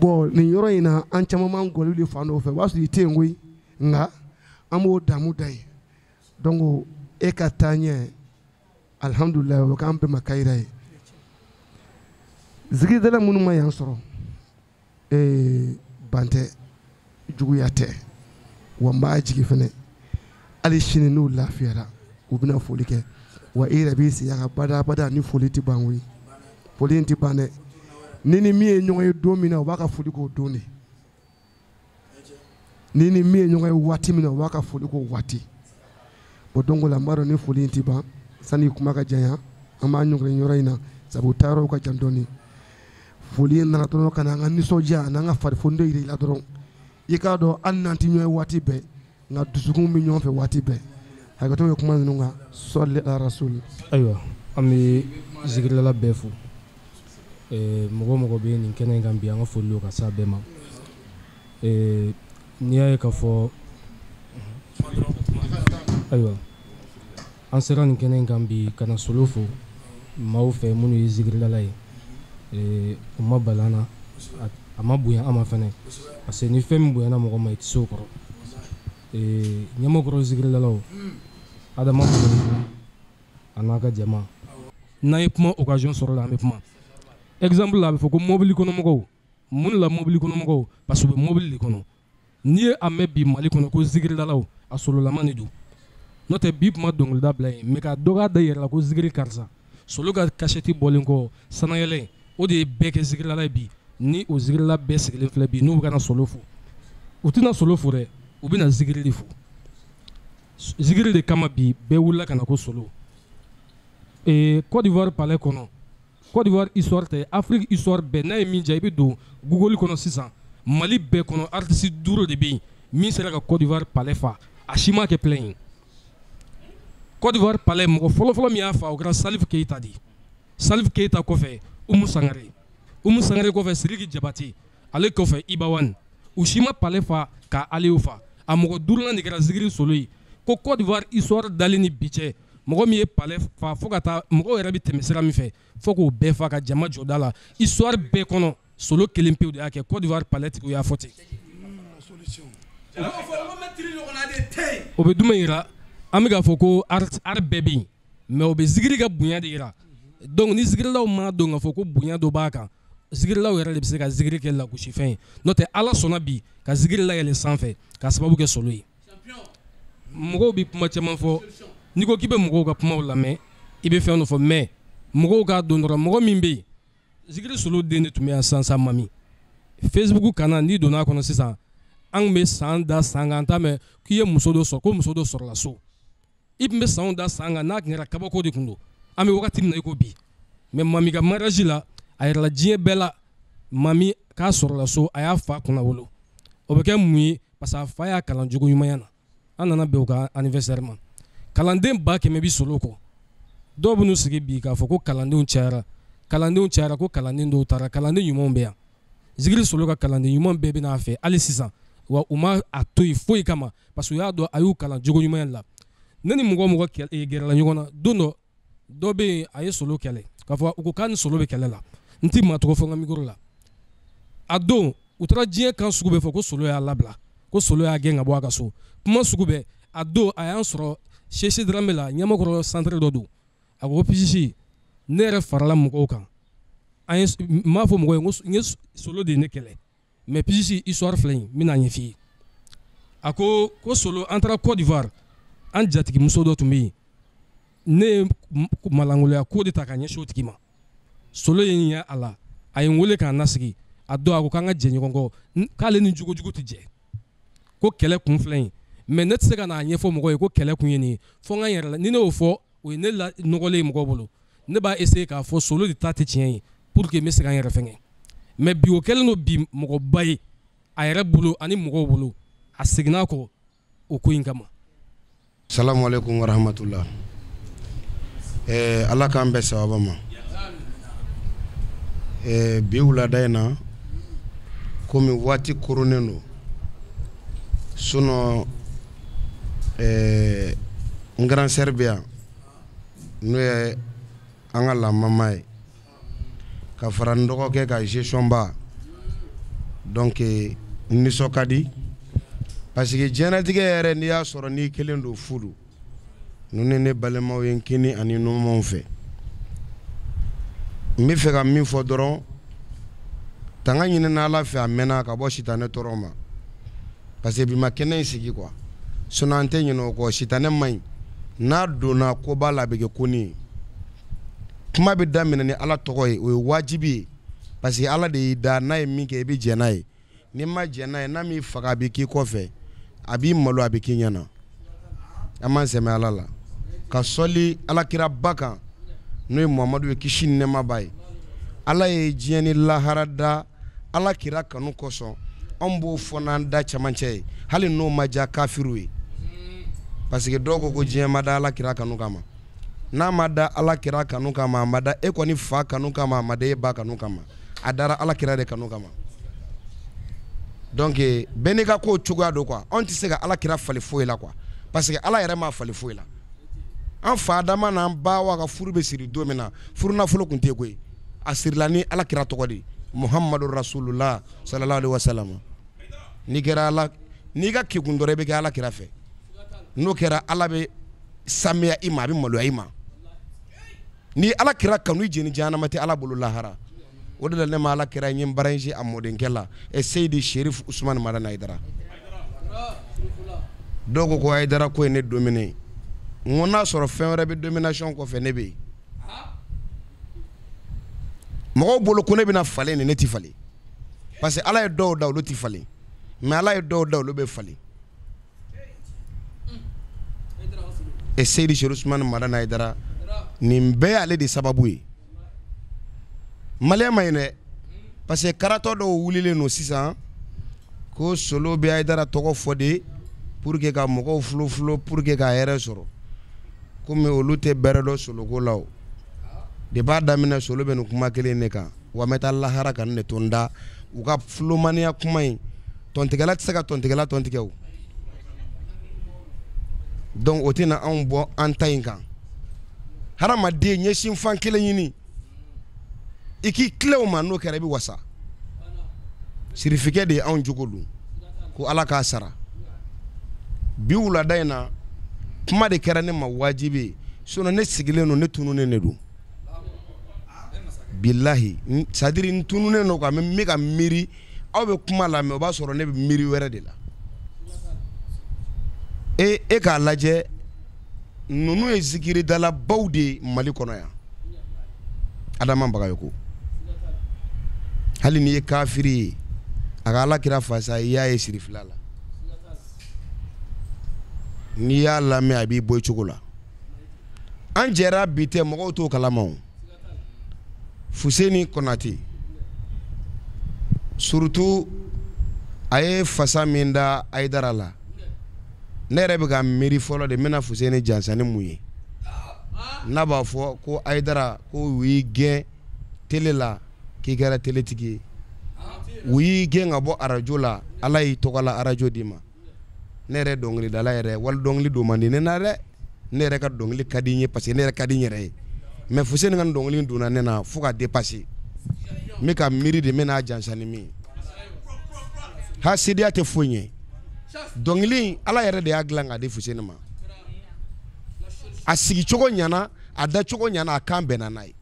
bon nin yɔrɔ in na an caman b'an gɔli de fan dɔw fɛ o b'a sɔrɔ i tɛ yen koyi nka an b'o damu da yen donc e ka taa ɲɛ alihamudulilayi o bɛ k'an bɛɛ ma kayira ye zikiridala minnu ma yan sɔrɔ ban tɛ juguya tɛ wa n b'a jigi fɛnɛ hali sini n'u lafiyara u bɛna foli kɛ wa e yɛrɛ b'i sigi a ka badabada ni foli tɛ ban koyi foli in tɛ ban dɛ ni ni min ye ɲɔgɔn ye don min na u b'a ka foli k'o don de ni ni min ye ɲɔgɔn ye waati min na u b'a ka foli k'o waati bon donc la n b'a dɔn ni foli in tɛ ban sani kuma ka janya an b'a ɲɔngiri yɔrɔ in na sabu taayɔrɔw ka jan dɔɔni foli in nana dɔrɔn ka na an ka nisɔndiya an'an ka farifoni yira i la dɔrɔn i k'a dɔn hali n'an tɛ ɲɔgɔn ye waati bɛɛ nka dusukun bɛ ɲɔgɔn fɛ waati bɛɛ hakɛto bɛ kuma ninnu kan sɔli ala rasul. Ayiwa an bɛ zikirilala bɛɛ fo mɔgɔ mɔgɔ bɛ nin kɛnɛ in kan bi an ka foli don ka s'a bɛɛ ma n'i y'a ye k'a fɔ ayiwa an sera nin kɛnɛ in kan bi ka na Solo fo maaw fɛ minnu ye zikirilala ye u ma bala an na a ma bonya an ma fɛnɛ parce que ni fɛn min bonyana mɔgɔ ma i tɛ se o kɔrɔ ɲɛmɔgɔkɔrɔ zikirilalaw Adama a n'a ka jama n'an ye kuma occasion sɔrɔ la an bɛ kuma exemple la a bɛ fɔ ko mobili kɔnɔmɔgɔw mun la mobili kɔnɔmɔgɔw parce que u bɛ mobili de kɔnɔ n'i ye a mɛn bi Mali kɔnɔ ko zikirilalaw a sololama de don n'o tɛ bi kuma dɔnkilida bila yen mais ka dɔ k'a da yɛrɛ la ko zikiri karisa Solo ka cachette bɔlen kɔ sanayɛlɛ o de ye bɛɛ kɛ zikirilala ye bi ni o zikirila bɛɛ sigilen filɛ bi n'u bɛ ka na Solo fo u tɛna Solo fo dɛ u bɛna zikiri de fo zikiri de kama bi bɛɛ wulila ka na ko Solo Côte d'Ivoire palais kɔnɔ Côte d'Ivoire histoire tɛ Afrique histoire bɛɛ n'a ye min diya i bɛ don Google kɔnɔ sisan Mali bɛɛ kɔnɔ artiste 5 de bɛ yen min sera ka Côte d'Ivoire palais fa a si ma kɛ plein ye Côte d'Ivoire palais mɔgɔ fɔlɔfɔlɔ min y'a fa o kɛra Salif Keita de ye Salif Keita kɔfɛ Umu Sangare Umu Sangare kɔfɛ Sidiki Jabate ale kɔfɛ Iba One u si ma palais fa ka Aliou fa a mɔgɔ 5nan de kɛra zikiri Solo ye ko Côte d'Ivoire histoire dalen ni bi cɛ mɔgɔ min ye palais fa fo ka taa mɔgɔw yɛrɛ bɛ tɛmɛ sira min fɛ fo k'o bɛɛ fa ka jama jɔ da la histoire bɛɛ kɔnɔ Solo kelen pewu de y'a kɛ Côte d'Ivoire palais tigiw y'a fɔ ten o bɛ jumɛn yira an bɛ k'a fɔ ko art bɛɛ bɛ yen mais o bɛ zikiri ka bonya de yira donc ni zikirilaw m'a dɔn k'a fɔ ko bonya dɔ b'a kan zikirilaw yɛrɛ de bɛ se ka zikiri kɛ lagosifɛn ye n'o tɛ Ala sɔnna bi ka zikiri layɛlɛn sanfɛ k'a sababu kɛ Solo ye mɔgɔw bɛ kuma caman fɔ n'i ko k'i bɛ mɔgɔw ka kumaw lamɛn i bɛ fɛn dɔ fɔ mais mɔgɔw k'a dɔn dɔrɔn mɔgɔ min bɛ yen zikiri Solo den de tun bɛ yan sisan Mami Facebook kana n'i donna a kɔnɔ sisan an tun bɛ san da san kan an t'a mɛn k'i ye muso dɔ sɔrɔ ko muso dɔ sɔrɔla so i tun bɛ sanw da san kan n'a tun kɛra kabako de tun don an bɛ wagati min na i ko bi mais Mami ka mariage la a yɛrɛla diɲɛ bɛɛ la Mami k'a sɔrɔla so a y'a fa kunna wolo o bɛ kɛ mun ye parce que a fa y'a kalan jogo ɲumanya na an nana bɛn o ka anniversaire ma kalanden 100 000 bɛ Solo kɔ dɔw bɛ n'u sigi bi k'a fɔ ko kalandenw cayara ko kalanden dɔw taara kalanden ɲumanw bɛ yan zikiri Solo ka kalanden ɲuman bɛɛ bɛ n'a fɛ hali sisan wa u ma a to yen foyi kama parce que u y'a dɔn a y'u kalan jogo ɲumanya la ne ni mɔgɔ mɔgɔ gɛrɛla ɲɔgɔn na don dɔ bɛ yen a ye Solo kɛlɛ k'a fɔ u ko k'a ni Solo bɛ kɛlɛ la n ti maa tɔgɔ fɔ n ka micro la A don u taara diɲɛ kan sugu bɛɛ fɔ ko Solo y'a labila, ko Solo y'a gɛn ka bɔ a ka so, kuma sugu bɛɛ. A don a y'an sɔrɔ Sese Dramé la, Ɲamakɔrɔ centre dɔ don. A ko Pijisi, ne yɛrɛ farala mɔgɔw kan, an ye n m'a fɔ mɔgɔ ye ko n ye Solo de ye ne kɛlɛ, mais Pijisi histoire filɛ nin ye, n bɛna ɲɛf'i ye. A ko ko Solo, an taara Côte d'Ivoire, an jatigimuso dɔ tun bɛ yen, ne ye malangoloya ko de ta ka ɲɛsin o tigi ma. Solo ye n ye a la, a ye n wele k'an lasigi. A don a ko k'an ka jɛ ɲɔgɔn kɔ, k'ale ni jogojugu tɛ jɛ, ko kɛlɛ kun filɛ nin ye, mais ne tɛ se ka n'a ɲɛfɔ mɔgɔ ye ko kɛlɛ kun ye nin ye, fo n ka n yɛrɛ la. Ni ne y'o fɔ, o ye ne la nɔgɔlen ye mɔgɔw bolo. Ne b'a essayer k'a fɔ Solo de ta tɛ tiɲɛ ye pour que n bɛ se ka n yɛrɛ fɛngɛ. Mais bi o kɛlen don bi mɔgɔba ye a yɛrɛ bolo ani mɔgɔw bolo, a seginna kɔ o ko in kama. Salamu alaikum wa rahmatullah. Ala k'an bɛn sababa ma. Bi wulada in na, komi waati koronnen don, sinon n grand sœur bɛ yan, n'o ye an ka lamama ye, ka fara n dɔgɔkɛ ka gestion ba. Donc n nisɔn ka di parce que diɲɛlatigɛ yɛrɛ, n'i y'a sɔrɔ n'i kelen don, fu don. Ninnu ye ne balimaw ye n kini ani numanw fɛ. N bɛ fɛ ka min fɔ dɔrɔn, tanga ɲinina Ala fɛ a mɛnna ka bɔ sitanɛ tɔɔrɔ ma, parce que bi ma kɛnɛ in sigi quoi. Sinon an tɛ ɲinɛ o kɔ, sitanɛ man ɲi, n'a donna koba la a bɛ kɛ koni ye. Kuma bɛ daminɛ ni Ala tɔgɔ ye, o ye wajibi ye, parce que Ala de y'i da, n'a ye min kɛ i bɛ jɛn n'a ye, n'i ma jɛn n'a ye, n'a m'i faga a bɛ k'i kɔfɛ, a b'i malo, a bɛ k'i ɲɛna. An m'an sɛmɛ Ala la ka sɔli alakiraba kan, n'o ye Muhamadu ye, kisi ni nɛɛma b'a ye. Ala ye diɲɛ ni lahara da ala kira kanu kosɔn, anw b'o fɔ n'an da cɛmancɛ ye, hali n'o ma diya kafiriw ye, parce que dɔw ko ko diɲɛ ma da ala kira kanu kama. N'a ma da ala kira kanu kama, a ma da e kɔni fa kanu kama, a ma da e ba kanu kama, a dara ala kira de kanu kama. Donc bɛɛ n'i ka ko cogoya don quoi. Anw tɛ se ka ala kira fali foyi la quoi, parce que ala yɛrɛ m'a fali foyi la. An fa Adama n'an ba wa ka furu bɛ siri don min na, furu nafolo tun tɛ koyi, a sirila ni ala kira tɔgɔ de ye, Muhammadu Rasulullah sallallahu alaihi wasallam. N'i kɛra ala, n'i ka kekun dɔrɔn i bɛ kɛ ala kira fɛ, n'o kɛra ala bɛ samiya i ma, a bɛ maloya i ma. Ni ala kira kanu, i jeni jahanama tɛ ala bolo lahara. O de la ne ma ala kira n ye n baara in a mɔdenkɛ la, Seyidi Sherif Usumani Madani Hayidara. Dɔw ko ko Hayidara ko ye ne dominer, n ko n'a sɔrɔ fɛn wɛrɛ bɛ domination kɔfɛ ne bɛ yen. Mɔgɔw bolo ko ne bɛna falen de, ne tɛ falen, parce que ala ye dɔw da olu tɛ falen, mais ala ye dɔw da olu bɛ falen. Seyidi Sherif Usumani Madani Hayidara, nin bɛɛ y'ale de sababu ye. Maliyɛn ma ɲi dɛ, parce que karatɔ dɔw wulilen don sisan ko Solo bɛ Hayidara tɔgɔ fɔ de pour que ka mɔgɔw fulo pour que ka hɛrɛ sɔrɔ, komi olu tɛ bɛrɛ dɔn Soloko la o. De b'a daminɛ Solo bɛ nin kuma kelen de kan, wa n bɛ taa lahara ka nin de to n da. U ka fulomaniya kuma in, tɔntigɛla tɛ se ka tɔntigɛla tɔntigɛ o. Donc o tɛna anw bɔ an ta in kan. Hadamaden ɲɛsin fan kelen ɲini, i k'i tile o ma, n'o kɛra i bɛ wasa. Sirifikɛ de ye anw jogo don, ko ala k'a sara. Bi wulada in na, kuma de kɛra ne ma wajibi ye, sinon ne sigilen don, ne tununnen de don. Bilahi, c'est à dire n tununnen don quoi, n bɛ ka miiri, aw bɛ kuma la mais o b'a sɔrɔ ne bɛ miiri wɛrɛ de la. E k'a lajɛ, ninnu ye zikiridalabaw de ye Mali kɔnɔ yan. Adama Bagayoko, hali n'i ye kafiri ye, a ka ala kira fasa, i y'a ye sirifila la, n'i y'a lamɛn a b'i bɔ i cogo la. An jɛra bi tɛ, mɔgɔw t'o kalama o. Fuseni Konate, surtout a ye fasa min da Hayidara la, ne yɛrɛ bɛ ka miiri fɔlɔ de, n bɛna Fuseni jansa ni mun ye, n'a b'a fɔ ko Hayidara ko u y'i gɛn télé la k'i kɛra télétigi ye, u y'i gɛn ka bɔ arajo la, ala y'i tɔgɔ la arajo d'i ma. Ne yɛrɛ dɔnkilidala yɛrɛ, wali dɔnkili don man di ne na dɛ, ne yɛrɛ ka dɔnkili ka di n ye parce que ne yɛrɛ ka di n yɛrɛ ye, mais Fuseni ka dɔnkili donna ne na fo ka dépasser. N bɛ ka miiri de, n bɛna jansa ni min ye. Hasidiya tɛ foyi ɲɛ. Dɔnkili Ala yɛrɛ de y'a dilan k'a di Fuseni ma. A sigicogo ɲɛna, a dacogo ɲɛna, a kan bɛnna n'a ye.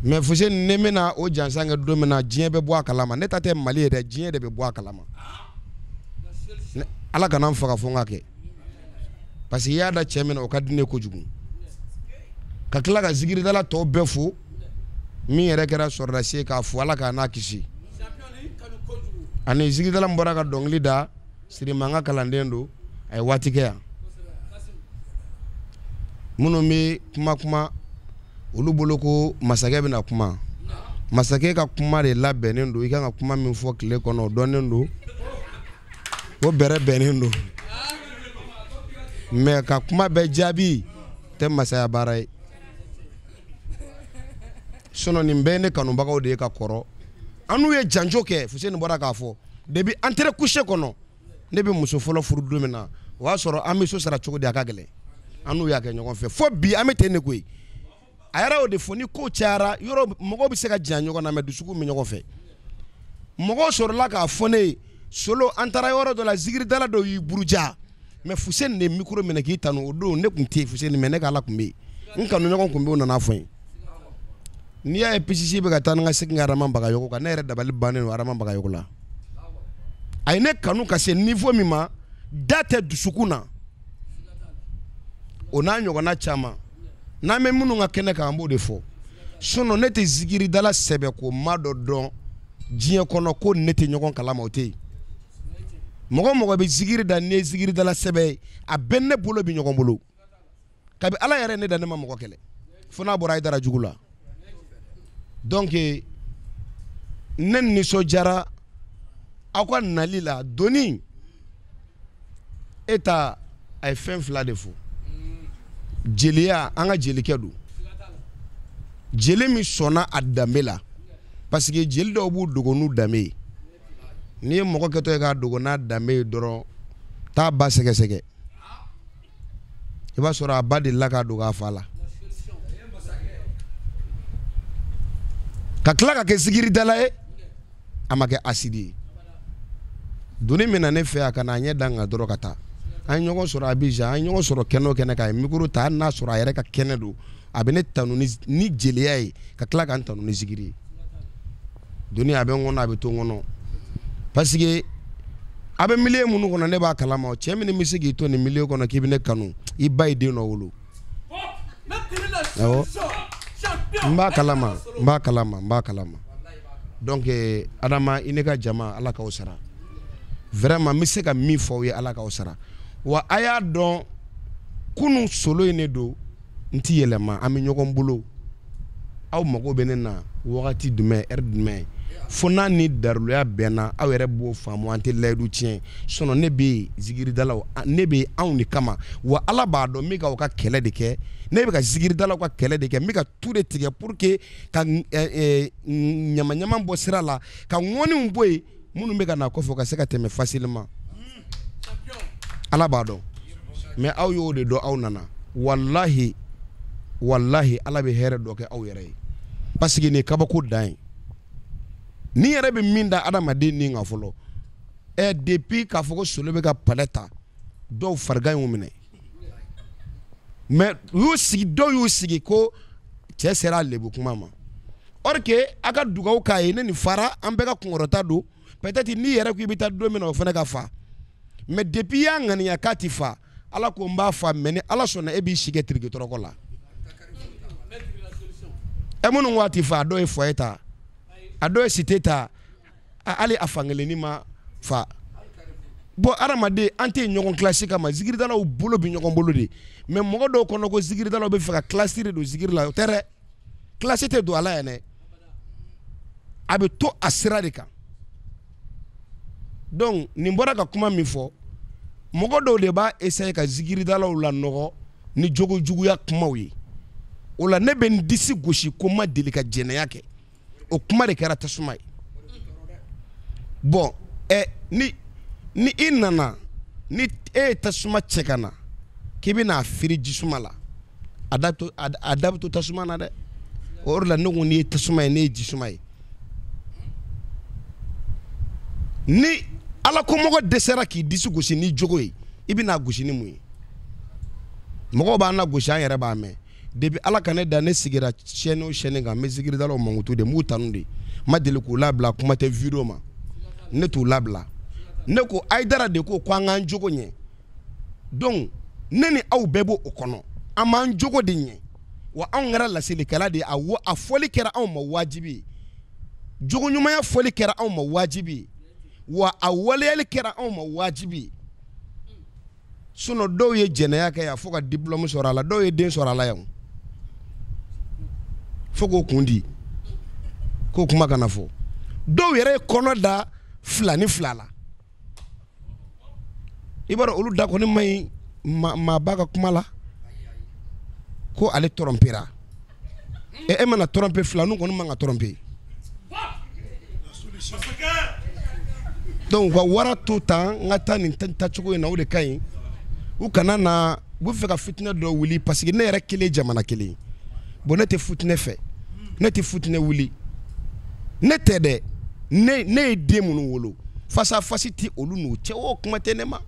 Mais Fuseni ne bɛna o jansan kɛ don min na, diɲɛ bɛ bɔ a kalama. Ne ta tɛ Mali ye dɛ, diɲɛ de bɛ bɔ a kalama. Ala kana n faga fo n ka kɛ. Parce que i y'a da cɛ min na, o ka di ne kojugu. Ka tila ka zikiridala tɔw bɛɛ fo, min yɛrɛ kɛra sɔrɔdasi ye k'a fo Ala k'a n'a kisi. Ani zikiridala min bɔra ka dɔnkili da, Sirima n ka kalanden don, a ye waati kɛ yan. Minnu bɛ kuma olu bolo ko masakɛ bɛna kuma. Masakɛ ka kuma de labɛnnen don, i kan ka kuma min fɔ tile kɔnɔ, o dɔnnen don, o bɛrɛ bɛnnen don. Mais ka kuma bɛɛ jaabi tɛ masaya baara ye. Sinon nin bɛɛ ye ne kanubagaw de ye ka kɔrɔ. An n'u ye janjo kɛ, Fuseni bɔra k'a fɔ. Depuis entrée couché kɔnɔ, ne bɛ muso fɔlɔ furu don min na, o y'a sɔrɔ an bɛ so sara cogo di a ka gɛlɛn. An n'u y'a kɛ ɲɔgɔn fɛ fo bi an bɛ ten de koyi. A yɛrɛ y'o de fɔ, ni ko cayara yɔrɔ mɔgɔw bɛ se ka janya ɲɔgɔn na, mais dusukun bɛ ɲɔgɔn fɛ. Mɔgɔw sɔrɔla k'a fɔ ne ye, Solo an taara yɔrɔ dɔ la, zikiridala dɔw y'i buruja. Mais Fuseni de ye micro minɛ k'i tanu o don, ne tun tɛ yen Fuseni, mais ne ka Ala tun bɛ yen. N kanuɲɔgɔn tun bɛ yen, o nana fɔ n ye. N'i y'a ye PCC bɛ ka taa ni ka segin Adama Bagayogo kan, ne yɛrɛ dabali bannen don Adama Bagayogo la. A ye ne kanu ka se niveau min ma, da tɛ dusukun na. O n'a ɲɔgɔnna caman. N'an bɛ minnu ka kɛnɛ kan, an b'o de fɔ. Sinon ne tɛ zikiridala sɛbɛ ko ma dɔ dɔn diɲɛ kɔnɔ ko ne tɛ ɲɔgɔn kalama, o tɛ yen. Mɔgɔ mɔgɔ bɛ zikiri da, n'i ye zikiridala sɛbɛ ye, a bɛɛ ne bolo bɛ ɲɔgɔn bolo. Kabi Ala yɛrɛ ne da, ne ma mɔgɔ kɛlɛ fo n'a bɔra Hayidara jugu la. Donc ne nisɔndiyara aw ka nali la. Doni e ta, a ye fɛn fila de fɔ. Jeliya, an ka jelikɛ don. Jeli min sɔnna a danbe la, parce que jeli dɔw b'u dogo n'u danbe ye. N'i ye mɔgɔ kɛtɔ ye k'a dogo n'a danbe ye dɔrɔn, taa ba sɛgɛsɛgɛ, i b'a sɔrɔ a ba delila k'a dogo a fa la. Ka tila ka kɛ zikiridala ye, a ma kɛ asidi ye. Doni min na ne fɛ yan, ka n'a ɲɛ da n kan dɔrɔn ka taa. An ye ɲɔgɔn sɔrɔ Abidjan, an ye ɲɔgɔn sɔrɔ kɛnɛ o kɛnɛ kan, a ye micro ta, hali n'a sɔrɔ a yɛrɛ ka kɛnɛ don, a bɛ ne tanu ni jeliya ye, ka tila ka n tanu ni zikiri ye. Doni a bɛ n kɔnɔ, a bɛ to n kɔnɔ. Parce que a bɛ milieu minnu kɔnɔ, ne b'a kalama. Cɛ min bɛ se k'i to nin milieu kɔnɔ k'i bɛ ne kanu, i ba ye den dɔ wolo. Awɔ, n b'a kalama, n b'a kalama, n b'a kalama. Donc Adama, i ne ka jama, Ala k'aw sara. Vraiment n bɛ se ka min fɔ aw ye, Ala k'aw sara. Wa a y'a dɔn kunun solo in de don, n ti yɛlɛma, an bɛ ɲɔgɔn bolo. Aw mago bɛ ne na wagati jumɛn, heure jumɛn, fo n'a ni daruya bɛnna, aw yɛrɛ b'o faamu, an tɛ layidu tiɲɛ. Sinon ne bɛ yen zikiridalaw, ne bɛ yen anw de kama. Wa Ala b'a dɔn n bɛ k'aw ka kɛlɛ de kɛ, ne bɛ ka zikiridalaw ka kɛlɛ de kɛ, n bɛ ka tu de tigɛ pour que ka ɲamaɲama bɔ sira la, ka ŋɔniw bɔ yen minnu bɛ ka na kɔfɛ ka se ka tɛmɛ facilement. Ala b'a dɔn, mais aw y'o de dɔn, aw nana. Walahi, walahi, Ala bɛ hɛrɛ dɔ kɛ aw yɛrɛ ye. Parce que nin ye kabako dan ye. Ni yɛrɛ bɛ min da adamaden ni kan fɔlɔ, depuis k'a fɔ ko Solo bɛ ka palais ta, dɔw farigan y'u minɛ. Mais u y'u sigi, dɔw y'u sigi ko cɛ sera a lebu kuma ma. Or que a ka dugawu k'a ye, ne nin fara, an bɛɛ ka kunkɔrɔta don. Peut-être n'i yɛrɛ ko i bɛ taa don min na, o fana ka fa. Mais depuis i y'a ŋaniya k'a ti fa, Ala ko n b'a fa, mais ni Ala sɔnna e b'i si kɛ tiriki tɔrɔkɔ la. Ɛ minnu ko a ti fa, a dɔw ye foyer ta, a dɔw ye cité ta, hali a fankelenni ma fa. Bon, hadamaden an tɛ ɲɔgɔn kilasi kama, zikiridalaw bolo bɛ ɲɔgɔn bolo de. Mais mɔgɔ dɔw kɔnɔ ko zikiridalaw bɛ fɛ ka kilasi de don zikiri la, o tɛ dɛ. Kilasi tɛ don a la yɛrɛ, a bɛ to a sira de kan. Donc nin bɔra ka kuma min fɔ, mɔgɔ dɔw de b'a essayer ka zikiridalaw lanɔgɔ ni jogo juguya kumaw ye. O la ne bɛ n disi gosi ko n ma deli ka jɛnɛya kɛ. O kuma de kɛra tasuma ye. Bon, ni i nana, ni e ye tasuma cɛ ka na k'i bɛna firi jisuma la, a da bɛ to tasuma na dɛ. O de la ne ko n'i ye tasuma ye, ne ye jisuma ye. Ni ala ko mɔgɔ dɛsɛra k'i disi gosi ni jogo ye, i bɛna gosi ni mun ye? Mɔgɔw b'an na gosi, an yɛrɛ b'a mɛn. Depuis ala ka ne da, ne sigira chaîne o chaîne kan, n bɛ zikiridalaw mankutu de, n b'u tanu de. N ma deli k'u labila, kuma tɛ vidéo ma, ne t'u labila. Ne ko Hayidara de ko an k'an jogo ɲɛ. Donc ne ni aw bɛɛ b'o kɔnɔ, an b'an jogo de ɲɛ. Wa anw kɛra laselikɛla de ye, a fɔli kɛra anw ma wajibi ye. Jogo ɲumanya fɔli kɛra anw ma wajibi ye. Wa a waleyali kɛra anw ma wajibi ye. Sinon dɔw ye jɛnɛya kɛ yan fo ka diplôme sɔrɔ a la, dɔw ye den sɔrɔ a la yan. Fo k'o kun di, k'o kuma kana fɔ. Dɔw yɛrɛ ye kɔnɔ da 2 ni 2 la. I b'a dɔn olu da kɔni man ɲi maaba ka kuma la. Ko ale trompera. E mana tromper filaninw kɔni man ka tromper. Donc u ka wara to tan, n ka taa nin tacogo in na, o de ka ɲi. U kana na, u bɛ fɛ ka fitinɛ dɔ wuli parce que ne yɛrɛ kelen jamana kelen. Bon ne tɛ fitinɛ fɛ, ne tɛ fitinɛ wuli. Ne tɛ dɛ, ne ye den minnu wolo, face à face tɛ olu n'u cɛ, o kuma tɛ ne ma.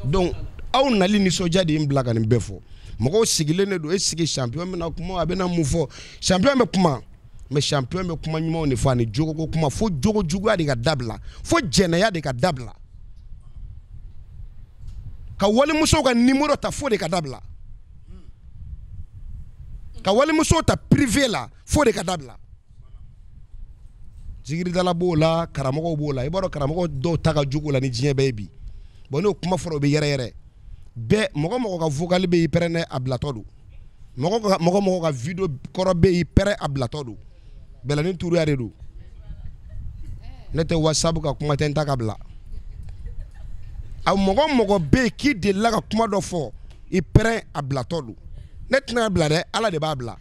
Donc aw nali nisɔndiya de ye n bila ka nin bɛɛ fɔ. Mɔgɔw sigilen de don, e sigi champion bɛna kuma, a bɛna mun fɔ? Champion bɛ kuma, mais champion bɛ kuma ɲumanw de fɔ ani jogoko kuma, fo jogo juguya de ka dabila, fo jɛnɛya de ka dabila. Ka walimusow ka numéro ta fo de ka dabila. Ka walimusow ta privé la fo de ka dabila. Zikiridala b'o la, karamɔgɔw b'o la. I b'a dɔn karamɔgɔ dɔw ta ka jugu la ni diɲɛ bɛɛ ye bi. Bon n'o kuma fɔra o bɛ yɛrɛ yɛrɛ. Bɛɛ mɔgɔ ka vocal bɛ y'i pɛrɛn a bilatɔ don. Mɔgɔ ka vidéo kɔrɔ bɛ y'i pɛrɛn a bilatɔ don. Bɛlɛnin turuya de don. Ne tɛ WhatsApp ka kuma tɛ n ta ka bila. A mɔgɔ bɛ yen k'i delila ka kuma dɔ fɔ, i pɛrɛn a bilatɔ don. Ne tɛna bila dɛ, Ala de b'a bila.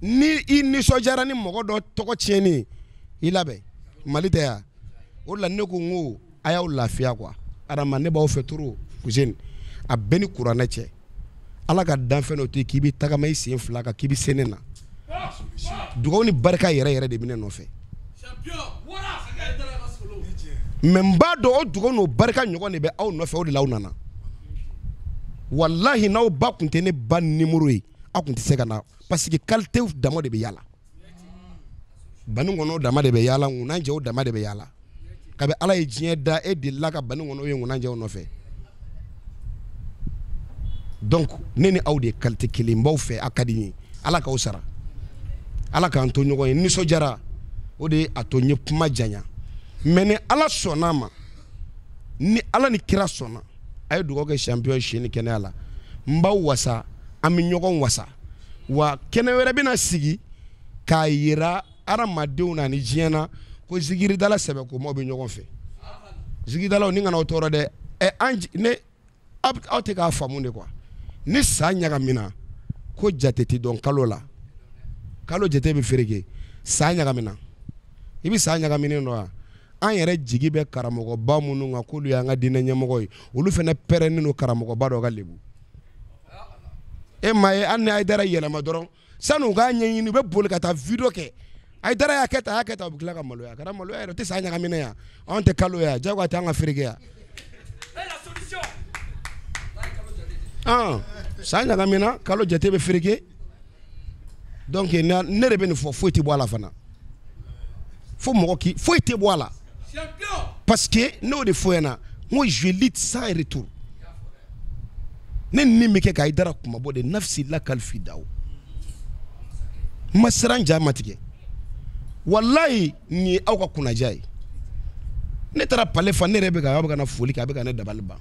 Ni i nisɔndiyara ni mɔgɔ dɔ tɔgɔ tiɲɛni, i labɛn. Mali tɛ yan. O de la ne ko n ko a y'aw lafiya quoi. Adama ne b'aw fɛ trop Fuseni. A bɛɛ ni kuranɛ cɛ. Ala ka danfɛn dɔ to yen k'i bɛ tagama i sen fila kan k'i bɛ se ne na. Dugawu ni barika yɛrɛ yɛrɛ de bɛ ne nɔfɛ. Mais n b'a dɔn o dugawu n'o barika ɲɔgɔn de bɛ aw nɔfɛ, o de la aw nana. Walahi n'aw ba tun tɛ ne ba numéro ye, aw tun tɛ se ka na parce que qualité dama de bɛ yaala. Bani kɔnɔ dama de bɛ yaala, ŋunajɛw dama de bɛ yaala. Kabi Ala ye diɲɛ da, e delila ka bani kɔnɔ ye ŋunajɛw nɔfɛ. Donc ne ni aw de ye qualité kelen, n b'aw fɛ, a ka di n ye. Ala k'aw sara. Ala k'an to ɲɔgɔn ye. Nisɔndiyara, o de ye a to n ye kuma janya. Mais ni Ala sɔnna a ma, ni Ala ni kira sɔnna, a ye dugawu kɛ champion si ni kɛnɛya la. N b'aw wasa, an bɛ ɲɔgɔn wasa. Wa kɛnɛ wɛrɛ bɛna sigi k'a yira hadamadenw na ni diɲɛ na ko zikiridala sɛbɛkomaw bɛ ɲɔgɔn fɛ. Zikiridalaw ni kana aw tɔɔrɔ dɛ. Ɛ an ne aw tɛ k'a faamu de quoi. Ni san ɲagamina ko jate tɛ dɔn kalo la. Kalo jate bɛ fereke. San ɲagamina. I bɛ san ɲagaminen dɔn wa? An yɛrɛ jigi bɛ karamɔgɔba minnu kan k'olu y'an ka diinɛ ɲɛmɔgɔ ye, olu fana pɛrɛnnen don karamɔgɔba dɔ ka lebu. E m'a ye hali ni Hayidara yɛlɛma dɔrɔn, san'u k'a ɲɛɲini u bɛ boli ka taa vidéo kɛ. Hayidara y'a kɛ tan, a y'a kɛ tan, u bɛ tila ka maloya. A kɛra maloya yɛrɛ, o tɛ san ɲagaminen yan. Anw tɛ kalo ye yan, jagoya tɛ an ka fereke yan. San ɲagamina, kalo jate bɛ fereke. Donc ne de bɛ nin fɔ, foyi tɛ bɔ a la fana. Fo mɔgɔ k'i foyi tɛ bɔ a la. Parce que n'o de fɔ ɲɛna, n ko je lutte sans retour. Ne ni min bɛ kɛ ka Hayidara kunmabɔ de, nafsi la kalifi daw. N ma siran ja ma tigɛ. Walayi nin ye aw ka kunnaja ye. Ne taara palais fa, ne yɛrɛ bɛ ka aw bɛ ka na foli kɛ, a bɛ ka ne dabali ban.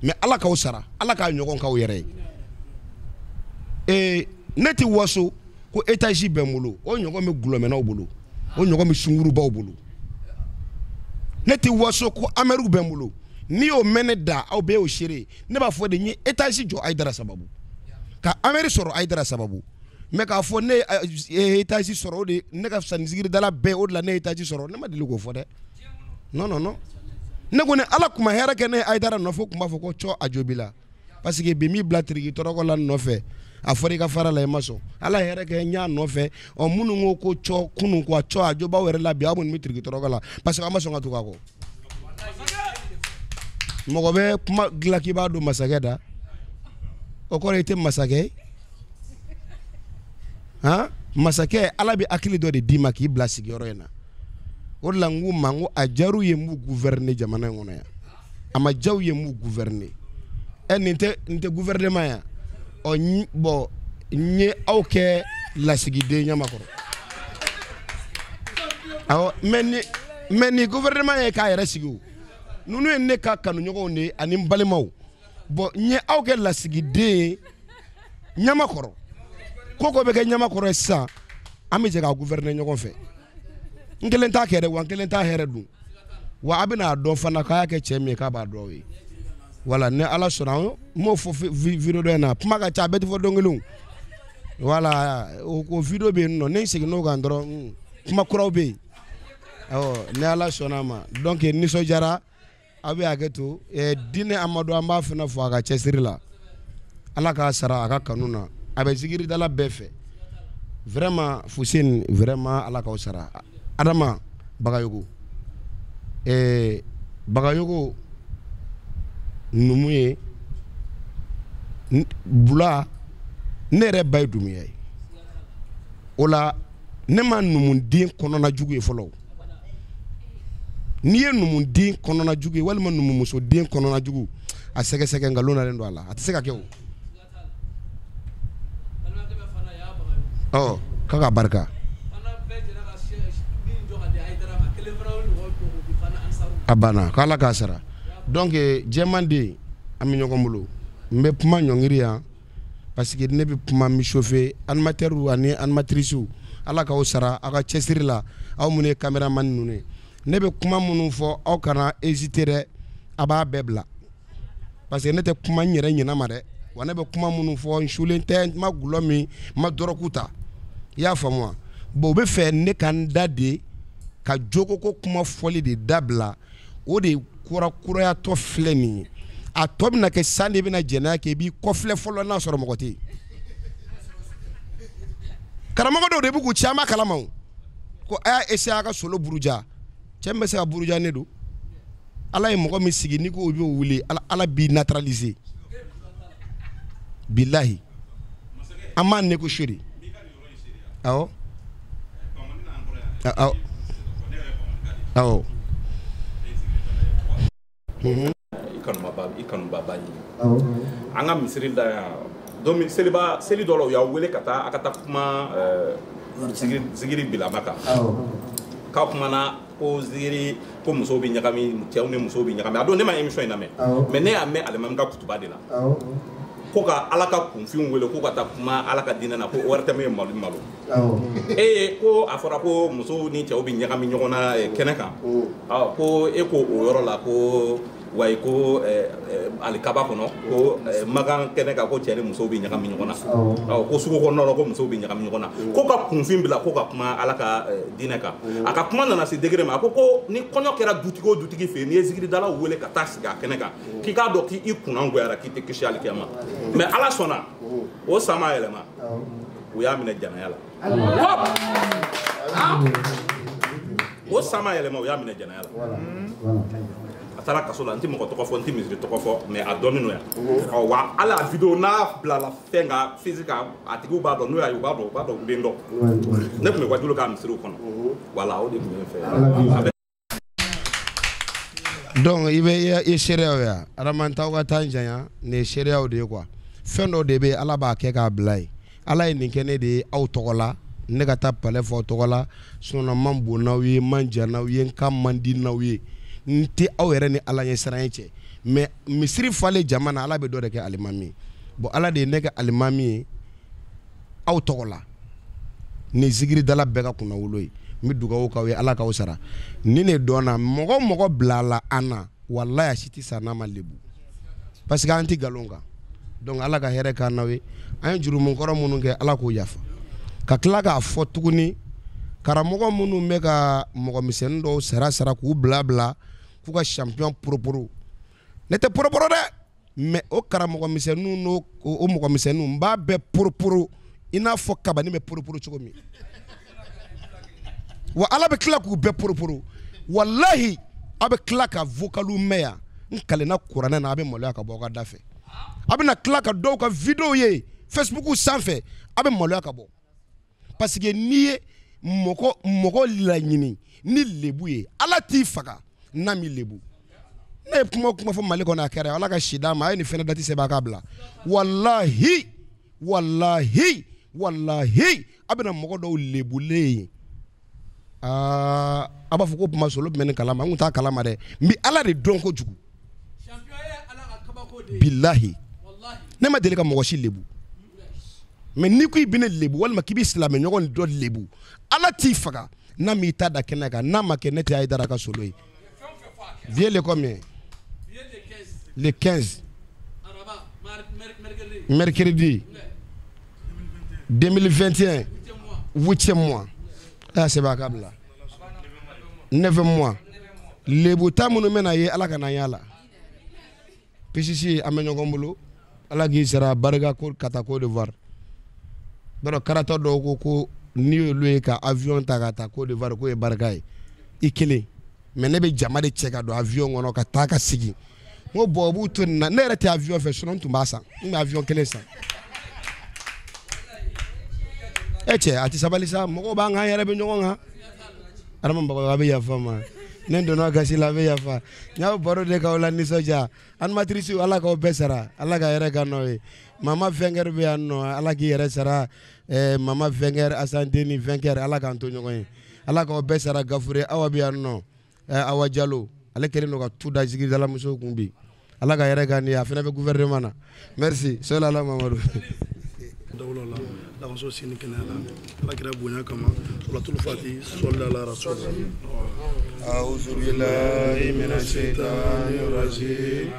Mais Ala k'aw sara, Ala k'a ɲɔgɔn k'aw yɛrɛ ye. Ne tɛ waso ko étage bɛ n bolo, o ɲɔgɔn bɛ gulɔmɛnaw bolo, o ɲɔgɔn bɛ sungurubaw bolo. Ne tɛ waso ko amɛriw bɛ n bolo. N'i y'o mɛn ne da, aw bɛɛ y'o seere. Ne b'a fɔ de n ye étage jɔ Hayidara sababu, ka amɛri sɔrɔ Hayidara sababu. Mais k'a fɔ ne ye étage sɔrɔ, o de ne ka fisa ni zikiridala bɛɛ, o de la ne ye étage sɔrɔ, ne ma deli k'o fɔ dɛ. Non non non. Ne ko ni Ala tun ma hɛrɛ kɛ ne ye Hayidara nɔfɛ, o tun b'a fɔ ko cɔ a jo b'i la. Parce que bi min bila tiriki tɔrɔkɔ la nɔfɛ, A fɔra i ka fara la i ma sɔn. Ala hɛrɛ kɛ n y'a nɔfɛ. Ɔ minnu ko ko cɔ kunun ko a cɔ a jo b'aw yɛrɛ la bi aw minnu bɛ tiriki tɔrɔkɔ la parce que aw ma sɔn ka tugu a kɔ. Mɔgɔ bɛ kuma dilan k'i b'a don masakɛ da. O kɔrɔ i tɛ masakɛ ye. Han masakɛ Ala bɛ hakili dɔ de d'i ma k'i bila sigiyɔrɔ in na. O de la n k'u ma n ko a diyar'u ye n b'u gouverner jamana in kɔnɔ yan. A ma diya u ye n b'u gouverner. Ɛ nin tɛ gouvernement yan. Ɔ bon n ye aw kɛ lasigiden Ɲamakɔrɔ. Awɔ mais nin gouvernement ye k'a yɛrɛ sigi o. Ninnu ye ne ka kanuɲɔgɔnw de ye ani n balimaw. Bon n ye aw kɛ lasigiden ye Ɲamakɔrɔ. Ko ko bɛ kɛ Ɲamakɔrɔ ye sisan an bɛ jɛ k'a gouverner ɲɔgɔn fɛ. N kelen t'a kɛ dɛ wa n kelen t'a hɛrɛ dun. Wa a bɛna a dɔn fana k'a y'a kɛ cɛ min ye k'a b'a dɔn aw ye. Voilà ni Ala sɔnna n m'o fɔ vidéo dɔ in na kuma ka ca a bɛɛ tɛ fɔ don kelen. Voilà o vidéo bɛ yen nɔ ni n seginn'o kan dɔrɔn kuma kuraw bɛ yen. Awɔ ni Ala sɔnna a ma donc nisɔndiyara aw bɛ hakɛ to Diinɛ Amadu an b'a fana fo a ka cɛsiri la. Ala k'a sara a ka kanu na. A bɛ zikiridala bɛɛ fɛ. Vraiment Fuseni vraiment Ala k'aw sara. Adama Bagayogo Bagayogo numu ye Bula ne yɛrɛ ba ye Dumuya ye. O la ne ma numuden kɔnɔna jugu ye fɔlɔ. N'i ye numuden kɔnɔna jugu ye walima numumusoden kɔnɔna jugu a sɛgɛsɛgɛ nkalon nalen don a la a tɛ se ka kɛ o. Ɔ k'a ka barika. A banna k'Ala k'a sara. Donc jɛman den an bɛ ɲɔgɔn bolo. N bɛ kuma ɲɔngiri yan parce que ne bɛ kuma mi chauffer animateur ani animatrice Ala k'aw sara aw ka cɛsiri la aw minnu ye caméraman ninnu ye. Ne bɛ kuma minnu fɔ aw kana hésiter dɛ a b'a bɛɛ bila parce que ne tɛ kuma n yɛrɛ ɲɛna ma dɛ wa ne bɛ kuma minnu fɔ n sulen tɛ n ma gulɔ min n ma dɔrɔgu ta i y'a faamu wa. Bon u bɛ fɛ ne ka n da de ka jogoko kuma fɔli de dabila o de kura kurayatɔ filɛ nin ye. A tɔ bɛna kɛ san de bɛna jɛnɛya kɛ i b'i kɔfilɛ fɔlɔ n'a sɔrɔ mɔgɔ tɛ yen. Karamɔgɔ dɔw de bɛ k'u ci an ma kalama o ko a y'a essayer a ka solo buruja cɛ min bɛ se ka buruja ne don. Ala ye mɔgɔ min sigi n'i ko i b'o wuli Ala b'i naturaliser bilahi an b'a négocier de. Awɔ awɔ awɔ. I kanuba ba ɲini. An ka misiri da yan don seliba seli dɔ la u y'aw wele ka taa a ka taa kuma zigiri bilama kan. K'aw kumana ko zigiri ko musow bɛ ɲagami cɛw ni musow bɛ ɲagami a don ne ma émission in lamɛn mais ne y'a mɛn alimami ka kutuba de la. Ko ka Ala ka kunfinw wele ko ka taa kuma Ala ka diinɛ na ko ORTM ye malo malo. E ko a fɔra ko musow ni cɛw bɛ ɲagami ɲɔgɔn na kɛnɛ kan. Ko e ko o yɔrɔ la ko wayi ko alikaba kɔnɔ ko makan kɛnɛ kan ko cɛ ni musow bɛ ɲagami ɲɔgɔn na. Ko sugu kɔnɔna la ko musow bɛ ɲagami ɲɔgɔn na. Ko ka kunfin bila ko ka kuma Ala ka diinɛ kan. A ka kuma nana se degré ma a ko ko ni kɔɲɔ kɛra dutigi o dutigi fɛ yen n'i ye zikiridalaw wele ka taa sigi a kɛnɛ kan k'i k'a dɔn k'i kunna goyara k'i tɛ kisi alikiyama. Mais Ala sɔnna o san ma yɛlɛma u y'a minɛ jɛnɛya la. O san ma yɛlɛma u y'a minɛ jɛnɛya la. A taara kaso la n tɛ mɔgɔ tɔgɔ fɔ n tɛ misiri tɔgɔ fɔ mais a dɔnnen don yan. Ɔ wa hali a vidéo n'a bilala fɛn kan physique kan a tigiw b'a dɔn n'o y'a ye u b'a dɔn u bɛ n dɔn. Ne tun bɛ wajulu k'a misiriw kɔnɔ. Voilà o de tun bɛ n fɛ. Donc i bɛ i seereyaw ye adama t'aw ka taa janya nin ye seereyaw de ye quoi. Fɛn dɔ de bɛ yen Ala b'a kɛ k'a bila yen. Ala ye nin kɛ ne de ye aw tɔgɔ la ne ka taa palais fɔ aw tɔgɔ la sinon n man bon n'aw ye n man jan n'aw ye n kan man di n'aw ye. N tɛ aw yɛrɛ ni Ala ɲɛsiranɲɛ cɛ mais misiri falen jama na Ala bɛ dɔ de kɛ alimami ye. Bon Ala de ye ne kɛ alimami ye aw tɔgɔ la nin zikiridala bɛɛ ka kunnawolo ye. N bɛ dugawu k'aw ye Ala k'aw sara. Ni ne dɔnna mɔgɔ mɔgɔ bilala an na walahi a si tɛ sa n'a ma lebu parce que an tɛ nkalon kan. Donc Ala ka hɛrɛ k'an n'aw ye. An ye jurumukɔrɔ minnu kɛ Ala k'o yafa. Ka tila k'a fɔ tuguni karamɔgɔ minnu bɛ ka mɔgɔmisɛnnin dɔw sara sara k'u bila bila k'u ka champion poroporo. Ne tɛ poroporo dɛ. Mais o karamɔgɔ misɛnninw n'o o mɔgɔ misɛnninw n b'a bɛɛ poroporo i n'a fɔ kabani bɛ poroporo cogo min. Wa Ala bɛ tila k'u bɛɛ poroporo. Walahi a bɛ tila ka vocalu mɛn yan. N kalenna kuranɛ na a bɛ maloya ka bɔ aw ka da fɛ. A bɛna tila ka dɔw ka vidéo ye Facebook sanfɛ a bɛ maloya ka bɔ. Parce que n'i ye mɔgɔ laɲini ni lebu ye Ala t'i faga n'a m'i lebu. Ne ye kuma fɔ Mali kɔnɔ a kɛra Ala ka si d'a ma a ye nin fɛnɛ dati sɛbɛn a k'a bila. Walahi walahi walahi a bɛna mɔgɔ dɔw lebulen ye. Aa a b'a fɔ ko kuma solo tun bɛ nin kalama n kun t'a kalama dɛ n bɛ Ala de dɔn kojugu. Bilahi ne ma deli ka mɔgɔ si lebu. Mais n'i ko i bɛ ne lebu walima k'i bɛ silamɛ ɲɔgɔn dɔ lebu Ala t'i faga n'a m'i ta da kɛnɛ kan n'a ma kɛ ne tɛ Hayidara ka solo ye. Vieux le combien? Le 15. Mercredi. 2021. 8e mois. Ah c'est pas câble là. 9e mois. Lebu ta minnu bɛna ye Ala ka na y'a la. PCC an bɛ ɲɔgɔn bolo Ala k'i sara barika ko ka taa Côte d'Ivoire. Baro karatɔ dɔw ko n'i y'olu ye ka avion ta ka taa Côte d'Ivoire k'o ye barika ye i kelen. Mais ne bɛ jama de cɛ ka don avion kɔnɔ ka taa ka segin. N ko bon u b'u to nin na ne yɛrɛ tɛ avion fɛ sinon n tun b'a san n bɛ avion kelen san. E cɛ a tɛ sabali sa mɔgɔw b'an kan an yɛrɛ bɛ ɲɔgɔn kan. Adama Bagayogo a bɛ yafa n ma ne donna gasi la a bɛ yafa n y'aw baro de k'aw la nisɔndiya animatrice Ala k'aw bɛɛ sara Ala ka hɛrɛ k'an n'aw ye. Mama Fɛnkɛri bɛ yan nɔ Ala k'i yɛrɛ sara Mama Fɛnkɛri Asanteni Fɛnkɛri Ala k'an to ɲɔgɔn ye Ala k'aw bɛɛ sara Gafure Awa bɛ yan nɔ Awa Jalo ale kɛlen don ka tu da zikiridalamusow kun bi Ala ka hɛrɛ k'an ye a fana bɛ gouvernement na merci Sɔli Ala Mamadu. Dawula la ala ka so sini kɛnɛya la ala kɛra bonya kama suratul fati sɔli ala rasul. A'udhu billahi minash shaitanir rajim.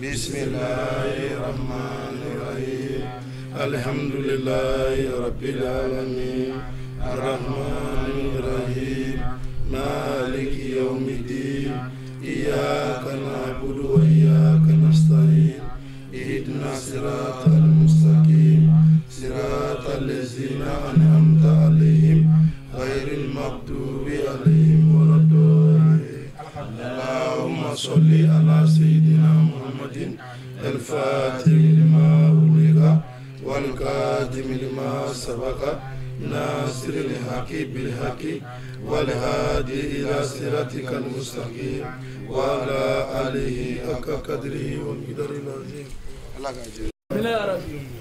Bismillahir rahmanir rahim. Alhamdulillahi rabbil alamin. Arrahmanir rahim. Maliki yawmiddin. Iyyaka na'budu wa iyyaka nasta'in. Ihdina siratal mustaqim. صراط الذين أنعمت عليهم غير المغضوب عليهم ولا الضالين. اللهم صل على سيدنا محمد الفاتح لما أغلق والكاتم لما سبق ناصر الحق بالحق والهادي إلى صراطك المستقيم وعلى آله حق قدره ومقداره العظيم.